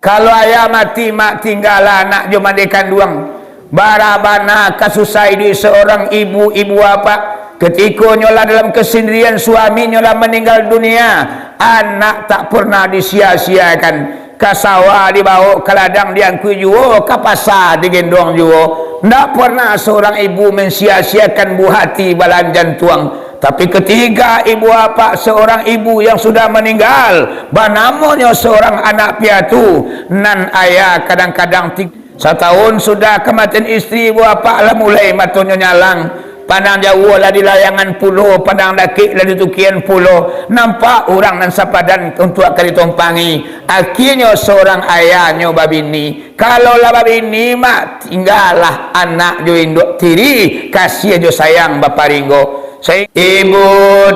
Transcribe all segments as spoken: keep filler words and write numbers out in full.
Kalau ayah mati, mak, tinggalah anak jo mandeh kanduang. Bara bana ka susah iduik seorang ibu, ibu apak. Katikonyo lah dalam kasandirian, suaminyo lah maninggal dunia, anak tak pernah disia-siakan. Ka sawah dibawok, ka ladang diangkuik juo, ka pasa digendong juo. Ndak pernah seorang ibu mensia-siakan buah hati balahan jantuang. Tapi ketika ibu apak seorang ibu yang sudah maninggal, banamonyo seorang anak piatu, nan ayah kadang-kadang ti-, satahun sudah kamatian istri, ibu apak lah mulai matonyo nyalang. Pandang jauah lah di layangan pulo, pandang dakek lah di tukian pulo. Nampak urang nan sapadan untuak ka ditompangi. Akhianyo seorang ayahnyo babini. Kalau lah babini, mak, tinggalah anak jo induak tiri, kasiah jo sayang baparinggo. Sai-, ibu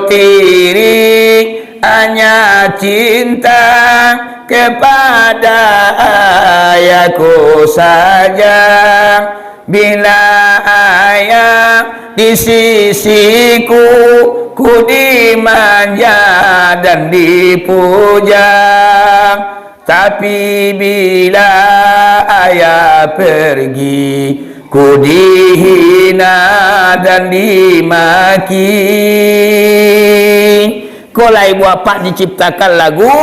tiri hanya cinta kepada ayahku saja. Bila ayah di sisiku, ku dimanja dan dipuja. Tapi bila ayah pergi, ku dihina dan dimaki. Ko lah ibu apak diciptakan lagu,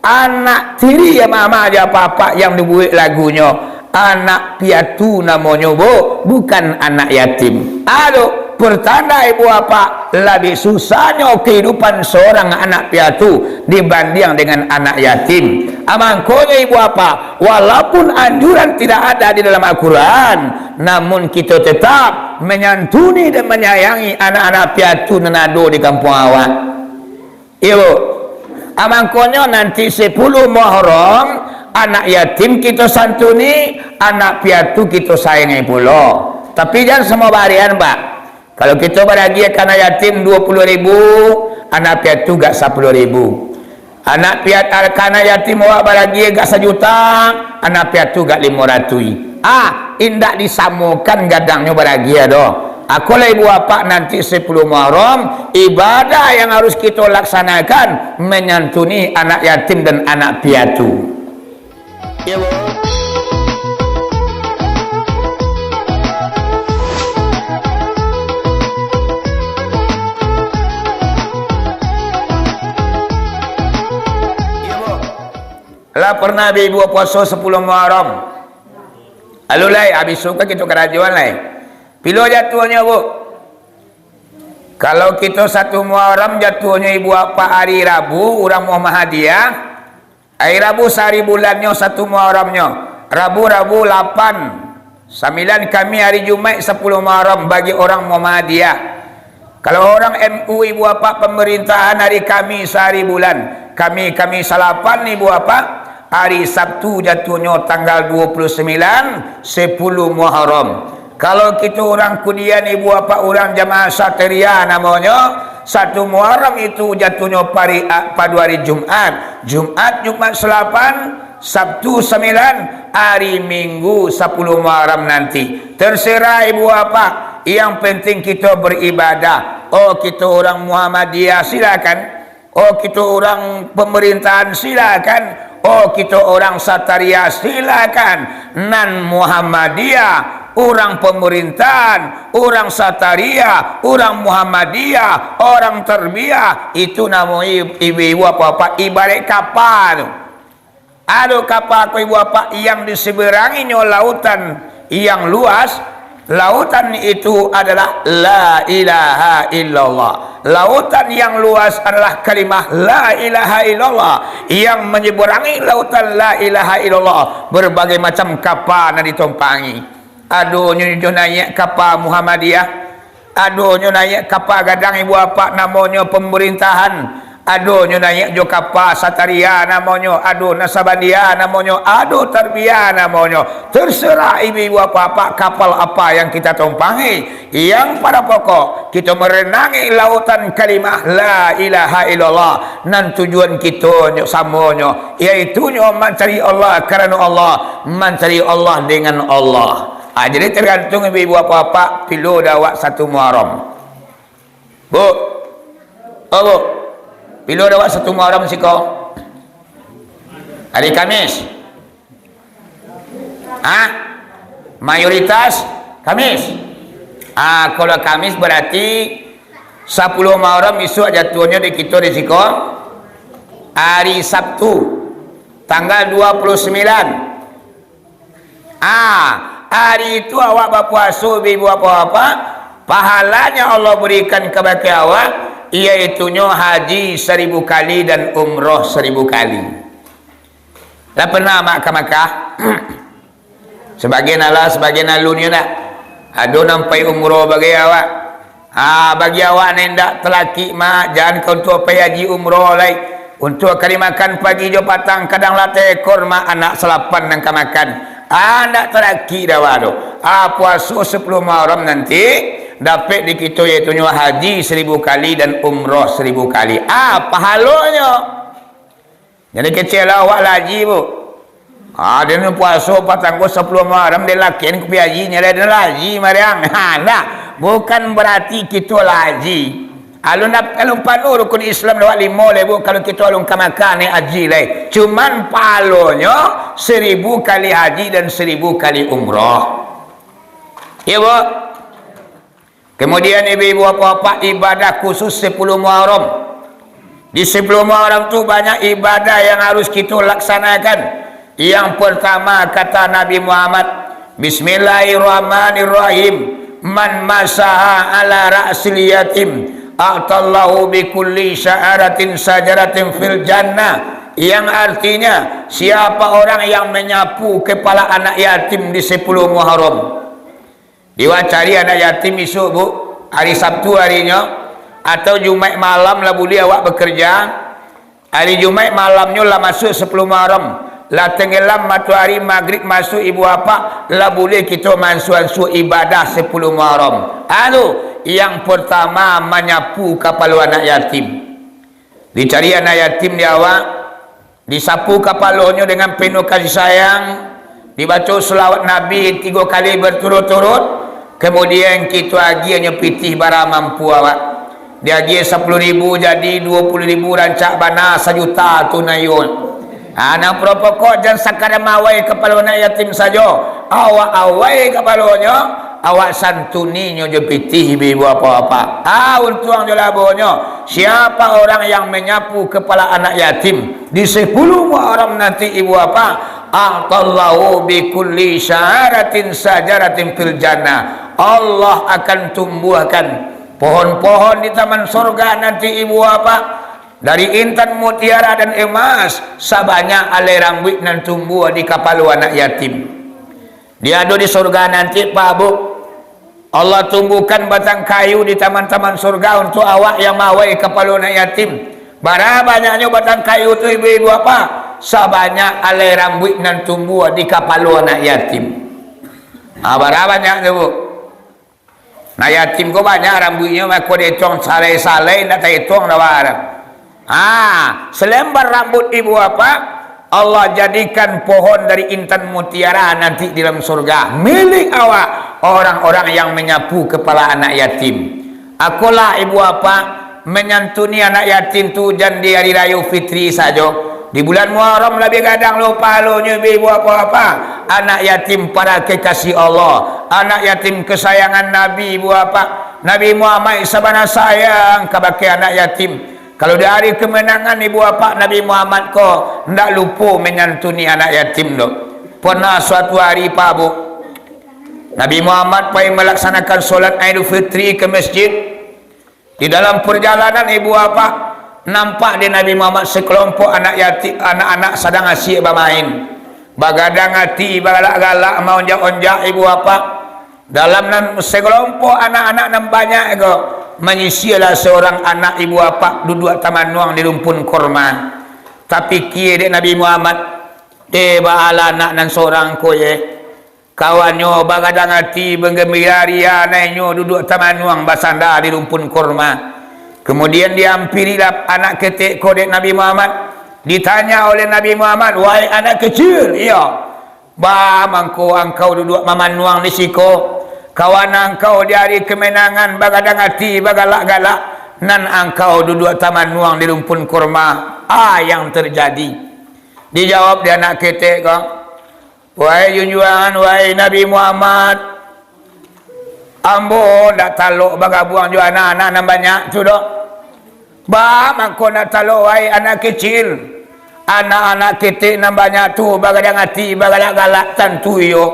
anak tiri ya mama aja apak-apak yang dibuek lagunyo. Anak piatu namonyo, Bu, bukan anak yatim. Aduh, pertanda ibu apak, labiah susahnyo kehidupan seorang anak piatu dibandiang dengan anak yatim. Amangkonyo ibu apak, walaupun anjuran tidak ada di dalam Al-Quran, namun kito tetap menyantuni dan menyayangi anak-anak piatu nan ado di kampuang awak. Iyo, Bu. Amangkonyo nanti sapuluh Muharram, anak yatim kito santuni, anak piatu kito sayangi pulo. Tapi jan samo barian, Pak. Kalau kito baragiah ka anak yatim duo puluah ribu, anak piatu gak sapuluah ribu. Anak piat-, ka anak yatim awak baragiah gak sajuta, anak piatu gak limo ratuih. Ah, indak disamokan gadangnyo baragiah doh. Akolah ibu apak nanti sapuluh Muharram, ibadah yang harus kito laksanakan, menyantuni anak yatim dan anak piatu. Iyo, Bu. Iyo, Bu. Lah pernah bi ibu puaso sapuluh Muharram? Alu lai, abih suka kito karajoan lai. Pilo jatuahnyo, Bu? Kalau kito satu Muharram jatuahnyo ibu apak ari Rabu, urang Muhammadiyah, ari Rabu sahari bulannyo satu Muharramnyo. Rabu, Rabu lapan, sambilan kami ari Jumaik sapuluh Muharram bagi urang Muhammadiyah. Kalau urang M U ibu apak pamarintahan ari Kamis sahari bulan. Kami, Kamis salapan ibu apak, ari Sabtu jatuahnyo tanggal duo puluah sambilan, sapuluh Muharram. Kalau kito urang Kudian, ibu apak, urang jamaah Sataria namonyo, satu Muharram itu jatuahnyo pari-, a, pado ari Jumaat. Jumaat, Jumaat salapan, Sabtu sambilan, ari Minggu sapuluh Muharram nanti. Terserah ibu apak, yang penting kito beribadah. Oh, kito urang Muhammadiyah, silakan. Oh, kito urang pamarintahan, silakan. Oh, kito urang Sataria, silakan. Nan Muhammadiyah, urang pamarintahan, urang Sataria, urang Muhammadiyah, urang Tarbiah, itu namo i-, ibu-ibu apak-apak ibarat kapa tu. Ado kapa ko ibu apak yang di sabarangnyo lautan yang luas, lautan itu adalah la ilaha illallah. Lautan yang luas adalah kalimah la ilaha illallah. Yang manyabarangi lautan la ilaha illallah, barbagai macam kapa nan ditumpangi. Adonyo jo naiak kapa Muhammadiyah, adonyo naiak kapa gadang ibu apak namonyo pamarintahan, adonyo naiak jo kapa Sataria namonyo, ado Nasabandia namonyo, ado Tarbiah namonyo. Terserah ibu-ibu apak-apak kapal apa yang kita tumpangi. Yang pada pokok, kito maranangi lautan kalimah la ilaha illallah. Nan tujuan kito nyo samonyo, yaitunyo mancari Allah karano Allah, mancari Allah dengan Allah. Ah, jadi tergantung ibu-ibu apak-apak, pilo dek awak satu Muharram. Bu. Oh, Bu. Pilo dek awak satu Muharram siko? Hari Kamis. Ah, mayoritas Kamis. Ah, kalau Kamis berarti sapuluh Muharram isuak jatuahnyo di kito di siko hari Sabtu, tanggal dua puluh sembilan. Ah, hari itu awak bapuaso, ibu-ibu, bapak-bapak, pahalanya Allah berikan kabake awak, yaitunyo haji saribu kali dan umroh saribu kali. Lah pernah mak ka Makkah? Sabagian alah, sabagian alun yo nak. Ado nan pai umroh bagai awak. Ha, bagi awak nan indak talakik, mak, jan ka untuak pai haji umroh lai. Untuak kari makan pagi jo patang, kadang lah taekor, mak, anak salapan nan ka makan. Ha, indak talakik dek awak tu. Ha, puaso sapuluah Muharram nanti, dapek di kito, yaitunyo haji saribu kali dan umroh saribu kali. Ha, pahalonyo. Jadi kecek lah awak lah haji, Bu. Ah, dia ni puaso patang ko sapuluah Muharram, dia lakian kupi haji, nyo dia lah haji mariang. Ha, nah, bukan berarti kito lah haji. Alun ap-, alun panuh rukun Islam dek awak limo lai, Bu, kalau kito alun ka Makkah naiak haji lai. Cuman pahalonyo saribu kali haji dan saribu kali umroh. Iya, Bu. Kemudian, ibu-ibu, bapak-bapak, ibadah khusus sapuluah Muharram. Di sapuluah Muharram tu banyak ibadah yang harus kito laksanakan. Yang pertama, kata Nabi Muhammad, "Bismillahirrahmanirrahim. Man masaha ala ra'sil yatim, a'tallahu bi kulli sya'aratin syajaratin fil jannah." Yang artinya, siapa orang yang menyapu kepala anak yatim di sapuluah Muharram, Di awak cari anak yatim isuak, Bu, hari Sabtu harinyo, atau Jumaik malam lah buliah awak bakarja. Hari Jumaik malamnyo lah masuak sapuluah Muharram, lah tenggelam matoari, magrib masuak, ibu bapak, lah buliah kito maansua-ansua ibadah sapuluah Muharram. Anu, yang pertama, manyapu kapalo anak yatim. Dicari anak yatim di awak, disapu kapalonyo dengan penuh kasih sayang, dibaco salawat Nabi tigo kali berturut-turut, kemudian kito agiahnyo pitih bara mampu awak. Diagiah sapuluah ribu jadi duo puluah ribu, rancak bana sajuta tunai yo. Ha, nan pokok-pokok jan sakadar mawai kapalo anak yatim sajo. Awak awai kapalonyo, awak santuninyo jo pitih, ibu-ibu, bapak-bapak. Ah, untuang jo labonyo. Siapa orang yang menyapu kepala anak yatim di sapuluah Muharram nanti, ibu bapak, a'tallahu bi kulli sya'aratin syajaratin fil jannah. Allah akan tumbuahkan pohon-pohon di taman sorga nanti, ibu bapak, dari intan, mutiara, dan emas, sabanyak alai rambuik nan tumbuah di kapalo anak yatim. Di ado di sorga nanti, Pak, Bu, Allah tumbuahkan batang kayu di taman-taman sorga untuak awak yang mawai kapalo anak yatim. Bara banyaknyo batang kayu tu, ibu-ibu, bapak? Sabanyak alai rambuik nan tumbuah di kapalo anak yatim. Ha, bara banyaknyo, Bu? Nah, yatim ko banyak rambuiknyo, mako dietong salai-salai, indak taetong doh, bah. Ah, salambar rambuik, ibu bapak, Allah jadikan pohon dari intan mutiara nanti di dalam surga, milik awak, orang-orang yang manyapu kapalo anak yatim. Akolah, ibu bapak, manyantuni anak yatim tu jan di Hari Rayo Fitri sajo. Di bulan Muharram labiah gadang lo pahalonyo, ibu bapak-bapak. Anak yatim para kekasih Allah, anak yatim kesayangan Nabi, ibu bapak. Nabi Muhammad sabana sayang kabake anak yatim. Kalau di hari kemenangan, ibu bapak, Nabi Muhammad ko ndak lupo manyantuni anak yatim tu. Pernah suatu hari, Pak, Bu, Nabi Muhammad pai malaksanakan solat Aidul Fitri ka masjid. Di dalam parjalanan, ibu bapak, nampak dek Nabi Muhammad sakalompok anak yati-, anak-anak sadang asyik bamain. Bagadang ati, bagalak-galak, maonjak-onjak, ibu bapak. Dalam nan sakalompok anak-anak nan banyak ko, manyisialah saurang anak, ibu bapak, duduak tamanuang di rumpun kurma. Tapikia dek Nabi Muhammad, "Deh, baalah anak nan sorang ko, ye?" Kawannyo bagadang ati, bagambira ria, nainyo duduak tamanuang basanda di rumpun kurma. Kemudian diampirilah anak ketek ko dek Nabi Muhammad. Ditanya oleh Nabi Muhammad, "Wahai anak kecil, iyo, baa mangko angkau duduak mamanuang di siko? Kawan angkau di hari kemenangan bagadang ati, bagalak-galak, nan angkau duduak tamanuang di rumpun kurma. A yang terjadi?" Dijawab dek anak ketek ko, Wahai junjuangan, wahai Nabi Muhammad, ambo ndak talok bagabuang jo anak-anak nan banyak tu doh. Baa mangko ndak talok, wahai anak kecil? Anak-anak ketek nan banyak tu bagadang ati, bagalak-galak, tantu iyo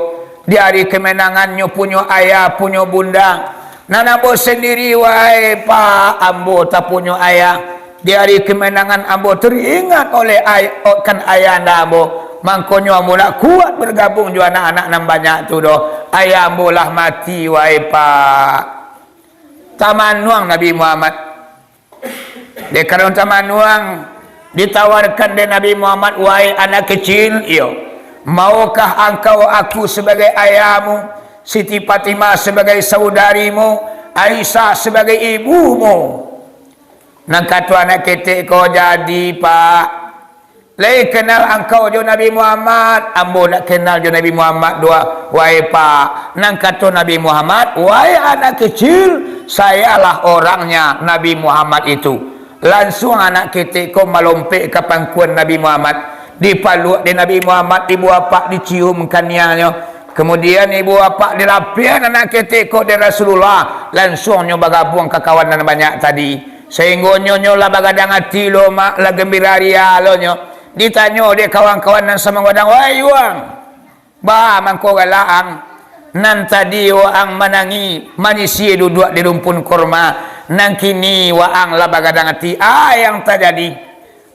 di ari kemenangan nyo punyo ayah, punyo bunda. Nan ambo sandiri, wahai Pak, ambo tapunyo ayah. Di ari kemenangan ambo teringat oleh ay-, kan ayahanda ambo. Mangkonyo ambo nak kuat bergabung jo anak-anak nan banyak tu doh. Ayah ambo lah mati, wahai Pak. Tamanuang Nabi Muhammad. Dek karano tamanuang, ditawarkan dek Nabi Muhammad, "Wahai anak kecil, iyo, maukah angkau aku sabagai ayahmu, Siti Fatimah sabagai saudarimu, Aisyah sabagai ibumu?" Nan kato anak ketek ko, "Jadi, Pak." "Lai kenal angkau jo Nabi Muhammad?" "Ambo ndak kenal jo Nabi Muhammad doh, wahai Pak." Nan kato Nabi Muhammad, "Wahai anak kecil, sayalah orangnya Nabi Muhammad itu." Lansuang anak ketek ko malompek ka pangkuan Nabi Muhammad, dipaluak dek Nabi Muhammad, ibu apak dicium kaniangnyo. Kemudian ibu apak dilapiahan anak ketek ko dek Rasulullah, lansuang nyo bagabuang ka kawan nan banyak tadi. Sainggo nyo, nyo lah bagadang ati lo, Mak, lah gambira ria lo nyo. Ditanyo dek kawan-kawan nan samagodang, "Wahai yuang, baa mangko galak ang? Nan tadi waang manangih, manyisia duduak di rumpun kurma, nan kini waang lah bagadang ati. A yang tajadi?"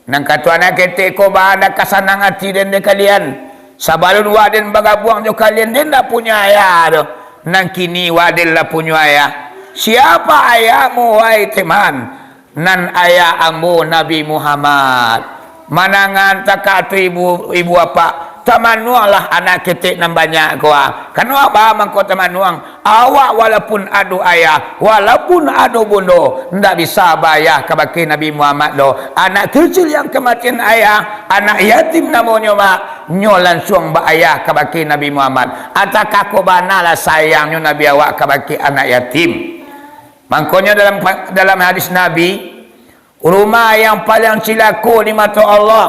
Nan kato anak ketek ko, "Baa ndak ka sanang ati den dek kalian? Sabalun waden bagabuang jo kalian, den ndak punyo ayah doh. Nan kini waden lah punyo ayah." "Siapa ayahmu, wahai teman?" "Nan ayah ambo Nabi Muhammad." Manangan takah tu ibu, ibu apak, tamanuanglah anak ketek nan banyak ko, ah. Kanapa mangko tamanuang? Awak walaupun ado ayah, walaupun ado bundo, ndak bisa baayah kabake Nabi Muhammad doh. Anak kecil yang kamatian ayah, anak yatim namonyo, Mak, nyo lansuang baayah kabake Nabi Muhammad. Atakah ko banalah sayangnyo Nabi awak kabake anak yatim? Mangkonyo dalam, dalam hadis Nabi, rumah yang paling cilako di mata Allah,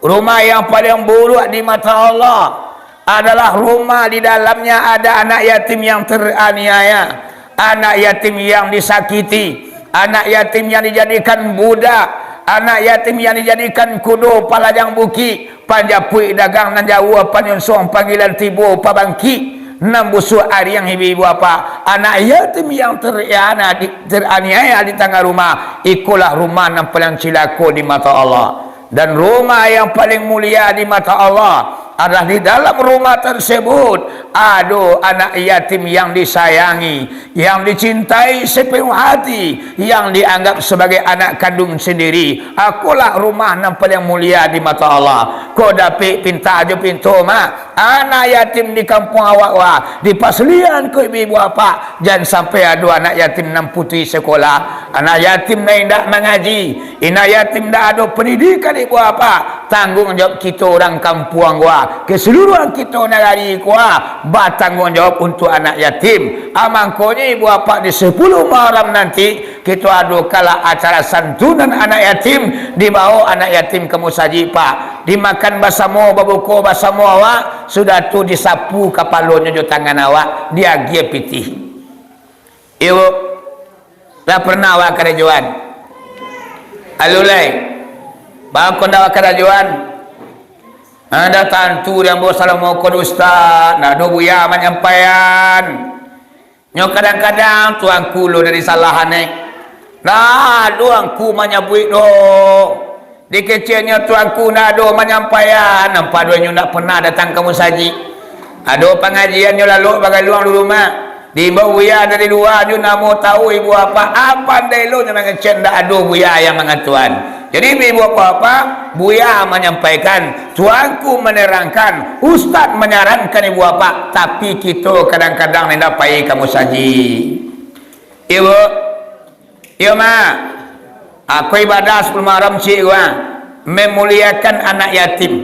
rumah yang paling buruak di mata Allah adalah rumah di dalamnya ada anak yatim yang teraniaya, anak yatim yang disakiti, anak yatim yang dijadikan budak, anak yatim yang dijadikan kudo palajang bukik, panjapuik dagang nan jauah, panyunsung panggilan tibo pabangkik, nan busuak ariang ibu-ibu apak, anak yatim yang teraniaya di, teraniaya di tangah rumah, ikolah rumah nan paling cilako di mata Allah. Dan rumah yang paling mulia di mata Allah adalah di dalam rumah tersebut ado anak yatim yang disayangi, yang dicintai sepenuh hati, yang dianggap sebagai anak kandung sendiri. Akolah rumah nan paling mulia di mata Allah. Ko dapik pinta jo pinto, Mak. Anak yatim di kampuang awak, wah, di pasalian ko ibu-ibu apak, jan sampai ado anak yatim nan putuih sekolah, anak yatim nan indak mangaji, anak yatim indak ado pendidikan ibu apak. Tangguang jawab kito urang kampuang, wah, keseluruhan kito nagari ko, wah, batangguang jawab untuak anak yatim. A mangkonyo ibu apak di sapuluah Muharram nanti, kito adokanlah acara santunan anak yatim, dibawo anak yatim ka musajik, Pak. Dimakan basamo, babuko basamo awak, sudah tu disapu kapalonyo jo tangan awak, diagiah pitih. Iyo, lah pernah awak karajoan? Alun lai. Baa kok ndak awak karajoan? Ado tantu di ambo salamokon ustaz, ndak ado buya manyampaian. Nyo kadang-kadang tuangku lo dari salahan, eh. Nah, tuangku manyabuik doh. Di keceknyo tuangku ndak ado manyampaian, nampak doh inyo ndak pernah datang ka musajik. Ado pangajian nyo lalok bagaluang di rumah. Diimbau buya dari lua, jo namo tahu ibu apak, apo ndak eloknyo mangecek ndak ado buya yang mangatuan. Jadi, ibu apak-apak, buya manyampaikan, tuangku manerangkan, ustaz manyarankan ibu apak, tapi kito kadang-kadang indak pai ka musajik. Iyo, Bu? Iyo, Ma. Ako ibadah sapuluah Muharram ciek ko, ah, memuliakan anak yatim.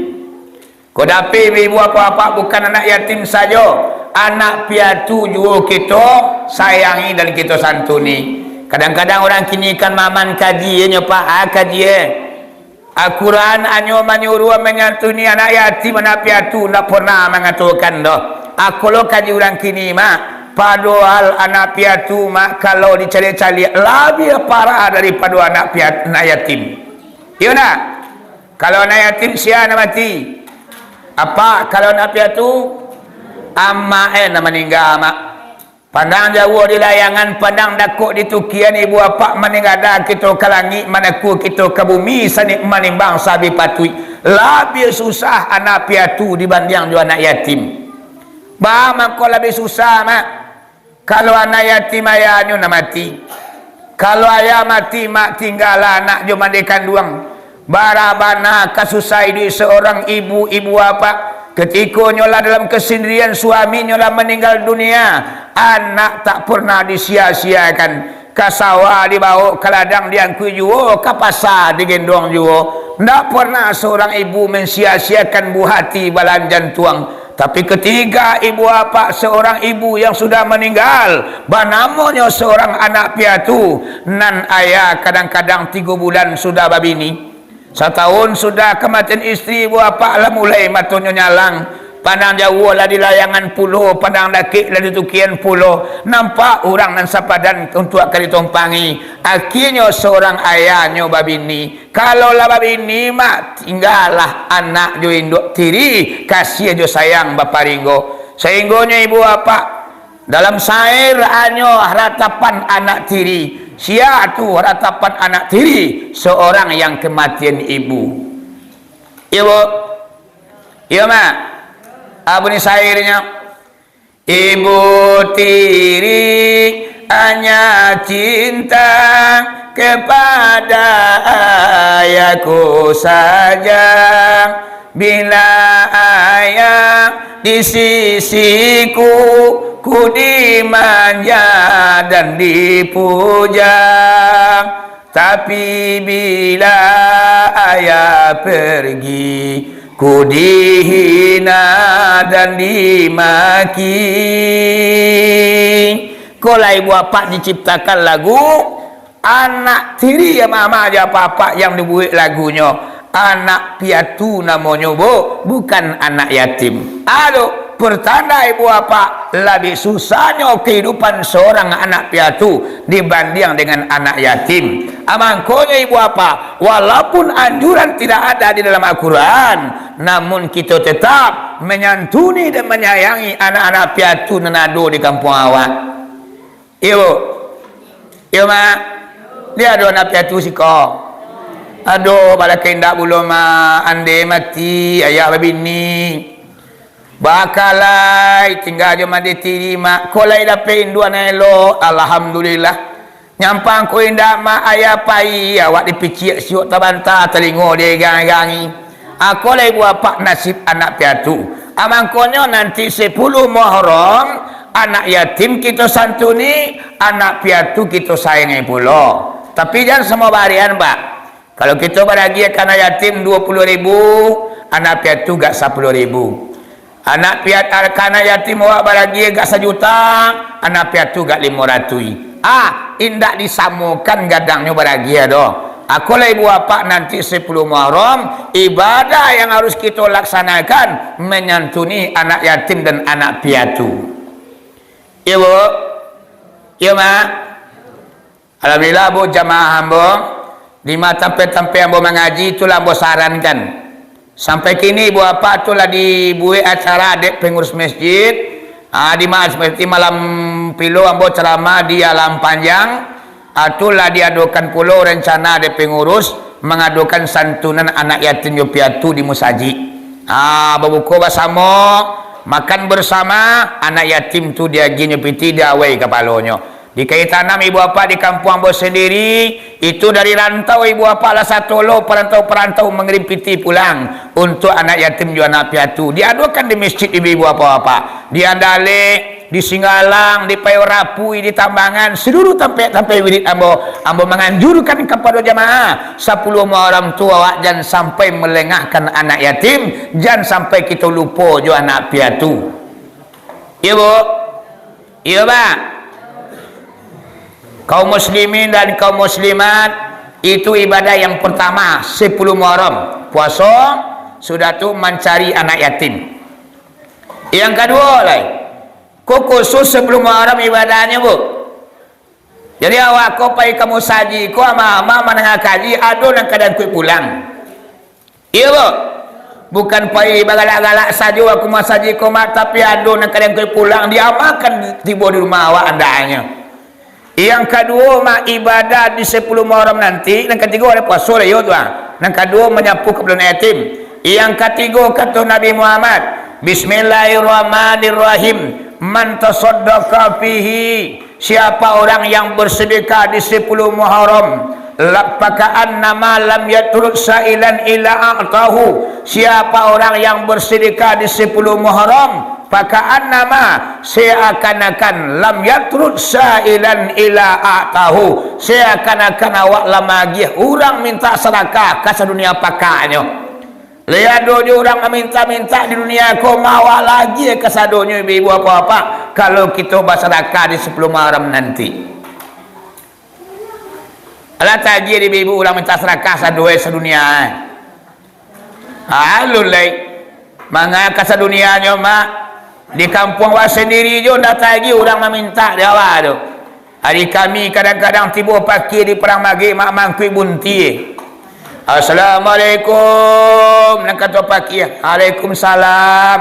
Ko dapek ibu-ibu apak-apak bukan anak yatim sajo, anak piatu juo kito sayangi dan kito santuni. Kadang-kadang urang kini kan maman kaji nyo, Pak, ah, kaji, eh. Al-Quran hanyo manyuruah manyantuni anak yatim, anak piatu, ndak pernah mangatokan doh, "Ako lo kaji urang kini, Mak." Padohal anak piatu, Mak, kalau dicaliak-caliak, labiah parah daripado anak piat-, anak yatim. Iyo ndak? Kalau anak yatim, sia nan mati? Apak, kalau anak piatu, amak, eh, nan maningga, Mak. Pandang jauah di layangan, pandang dakek di tukian, ibu apak maningada kito ka langik, manakua kito ka bumi, sanik manimbang sabih patuik. Labiah susah anak piatu dibandiang jo anak yatim. Baa mangko labiah susah, Mak? Kalau anak yatim ayahnyo nan mati. Kalau ayah mati, Mak, tinggalah anak jo mandeh kanduang. Bara bana ka susah iduik seorang ibu, ibu apak. Katiko nyo lah dalam kasendirian, suaminyo lah maninggal dunia, anak tak pernah disia-siakan. Ka sawah dibawok, ka ladang diangkuik juo, ka pasa digendong juo. Ndak pernah seorang ibu mensia-siakan buah hati balahan jantuang. Tapi ketika ibu apak seorang ibu yang sudah meninggal, banamonyo seorang anak piatu, nan ayah kadang-kadang tigo bulan sudah babini, satahun sudah kematian istri, ibu apak lah mulai matonyo nyalang, pandang jauah lah di layangan pulo, pandang dakek lah di tukian pulo, nampak urang nan sapadan untuak ka ditompangi. Akhirnyo seorang ayahnyo babini. Kalau lah babini, Mak, tinggalah anak jo induak tiri, kasiah jo sayang baparinggo. Sainggonyo ibu apak dalam sair hanyo ratapan anak tiri. Sia tu ratapan anak tiri? Seorang yang kematian ibu. Iyo, Bu? Iyo, Mak? Apo ni sairnyo? Ibu tiri hanya cinta kepada ayahku saja. Bila ayah di sisiku, ku dimanja dan dipuja. Tapi bila ayah pergi, ku dihina dan dimaki. Ko lah ibu apak diciptakan lagu, anak tiri, amak-amak jo apak-apak yang dibuek lagunyo. Anak piatu namonyo, Bu, bukan anak yatim. Ado, pertanda ibu apak, labiah susahnyo kehidupan seorang anak piatu dibandiang dengan anak yatim. Amangkonyo ibu apak, walaupun anjuran tidak ada di dalam Al-Quran, namun kito tetap menyantuni dan menyayangi anak-anak piatu nan ado di kampuang awak. Iyo, Bu? Iyo, Mak? Di ado anak piatu siko? Ado, balakeh indak pulo, Mak. Andeh mati, ayah babini. Bakalai, tingga jo mandeh tiri, Mak. Ko lai dapek induak nan elok, alhamdulillah. Nyampang ko indak, Mak, ayah pai, awak dipiciak siok tabanta, talingo diegang-egangi. Ako lai ibu apak nasib anak piatu. Amangkonyo nanti sapuluah Muharram, anak yatim kito santuni, anak piatu kito sayangi pulo. Tapi jan samo barian, Pak. Kalau kito baragiah ka anak yatim duo puluah ribu, anak piatu gak sapuluah ribu. Anak piat-, anak yatim awak baragiah gak sajuta, anak piatu gak limo ratuih. Ah, indak disamokan gadangnyo baragiah doh. Ako lai ibu apak nanti sapuluah Muharram, ibadah yang harus kito laksanakan, manyantuni anak yatim dan anak piatu. Iyo, Bu? Iyo, Mak? Alhamdulillah, Bu, jamaah ambo, di ma tampek-tampek ambo mangaji, tu lah ambo sarankan. Sampai kini, ibu apak, tu lah dibuek acara dek pengurus masjid. Ah, di ma-, seperti malam pilo ambo ceramah di Alam Panjang. Ah, tu lah diadokan pulo rencana dek pengurus mangadokan santunan anak yatim jo piatu di musajik. Ah, babuko basamo, makan bersama, anak yatim tu diagiahnyo pitih, diawai kapalonyo. Di Kaitanam, ibu apak, di kampuang ambo sendiri, itu dari rantau, ibu apak, lah satolo parantau-parantau mangirim pitih pulang untuak anak yatim jo anak piatu. Diadokan di masjid, ibu-ibu, apak-apak. Di Andalek, di Singgalang, di Payo Rapui, di Tambangan, seluruh tampek-tampek wirid ambo, ambo manganjurkan kapado jamaah, sapuluah Muharram tu awak jan sampai malengahkan anak yatim, jan sampai kito lupo jo anak piatu. Iyo, Bu? Iyo, Pak? Kaum muslimin dan kaum muslimat, Itu ibadah yang pertama, sepuluh Muharram. Puaso, sudah tu mancari anak yatim. Yang kaduo lai, ko khusus sepuluh Muharram ibadahnyo, Bu. Jadi awak ko pai ka musajik ko, ama-ama mandanga kaji, ado nan ka diangkuik pulang. Iyo, Bu. Bukan pai bagalak-galak sajo ka musajik ko, Mak, tapi ado nan ka diangkuik pulang, diamalkan tibo di rumah awak andaknyo. Yang kaduo, Mak, ibadah di sepuluh Muharram nanti, nan katigo ado puaso lah, iyo tu, ah. Nan kaduo manyapu kapalo anak yatim. Yang katigo, kato Nabi Muhammad, "Bismillahirrahmanirrahim. Man tasaddaqa fihi." Siapa orang yang bersedekah di sepuluh Muharram, la-, "Faka'annama lam yatruk sa'ilan illa a'tahu." Siapa orang yang bersedekah di sepuluh Muharram, "Faka'annama", seakan-akan, "lam yatruk sa'ilan illa a'tahu", seakan-akan awak lah magiah urang mintak sadakah ka sadunia pakaknyo. Lai ado juo urang mamintak-mintak di dunia ko, mawa lagi kasadonyo, ibu-ibu, bapak-bapak, kalau kito basadakah di sepuluh Muharram nanti. Alah, tagiah di ibu-ibu urang mintak sadakah sadoe sadunia. Alun lai. Manga ka sadunianyo, Mak. Di kampuang awak sandiri jo ndak tagiah urang mamintak di awak tu. Ari kami kadang-kadang tibo pakia di Padang Magek, Mak, mangkuik buntie. "Assalamualaikum," nan kato pakia. "Waalaikumsalam.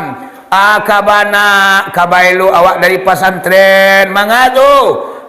Ah, ka bana, ka baelok awak dari pasantren. Manga tu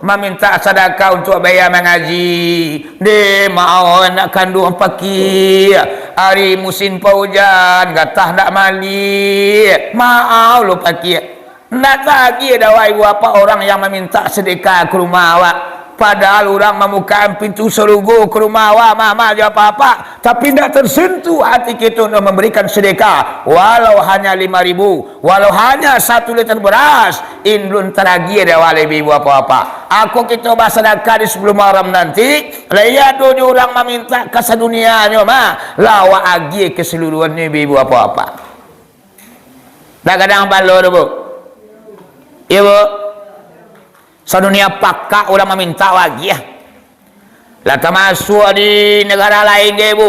mamintak sadakah untuak bayia mangaji. Deh, maoh anak kanduang pakia. Ari musim paujan, gatah ndak maliek. Maoh lo pakia." Ndak tagiah dek awak, ibu bapak, urang yang mamintak sadakah ka rumah awak. Padahal urang mambukakan pintu sarugo ka rumah awak, mama jo apak-apak. Tapi ndak tersentuh hati kito untuk mambarikan sadakah. Walau hanya limo ribu, walau hanya satu liter baras, alun tagiah dek awak lai, ibu bapak-bapak. Ako kito basadakah di sapuluah Muharram nanti, lai ado juo urang mamintak ka sadunianyo mah, lah awak agiah kasaluruahannyo, ibu bapak-bapak. Dak gadang pahalo tu, Bu? Iyo, Bu. Sadunia pakak urang mamintak bagiah. Lah tamasuak di nagara lain ge, Bu.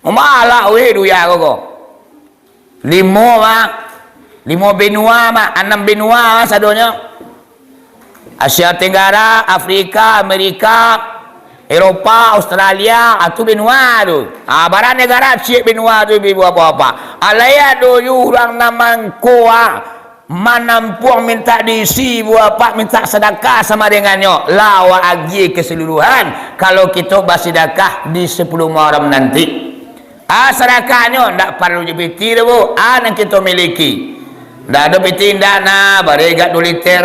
Mamalak weh duya ko, ko. Limo, Mak. Limo benua, Mak. Anam benua, Mak, sadonyo. Asia Tenggara, Afrika, Amerika, Eropa, Australia, ah, tu benua tu. Ah, bara nagara ciek benua tu, ibu bapak. Alai ado juo urang nan mangko, ah, manampuang mintak diisi, ibu bapak, mintak sadakah samo dengannyo. Lah awak agiah kasaluruahan, kalau kito basadakah di sapuluah Muharram nanti. Ah, sadakahnyo ndak paralu jo piti doh, Bu. Ah, nan kito miliki. Ndak ado piti, ndak, nah, bareh gak duo liter.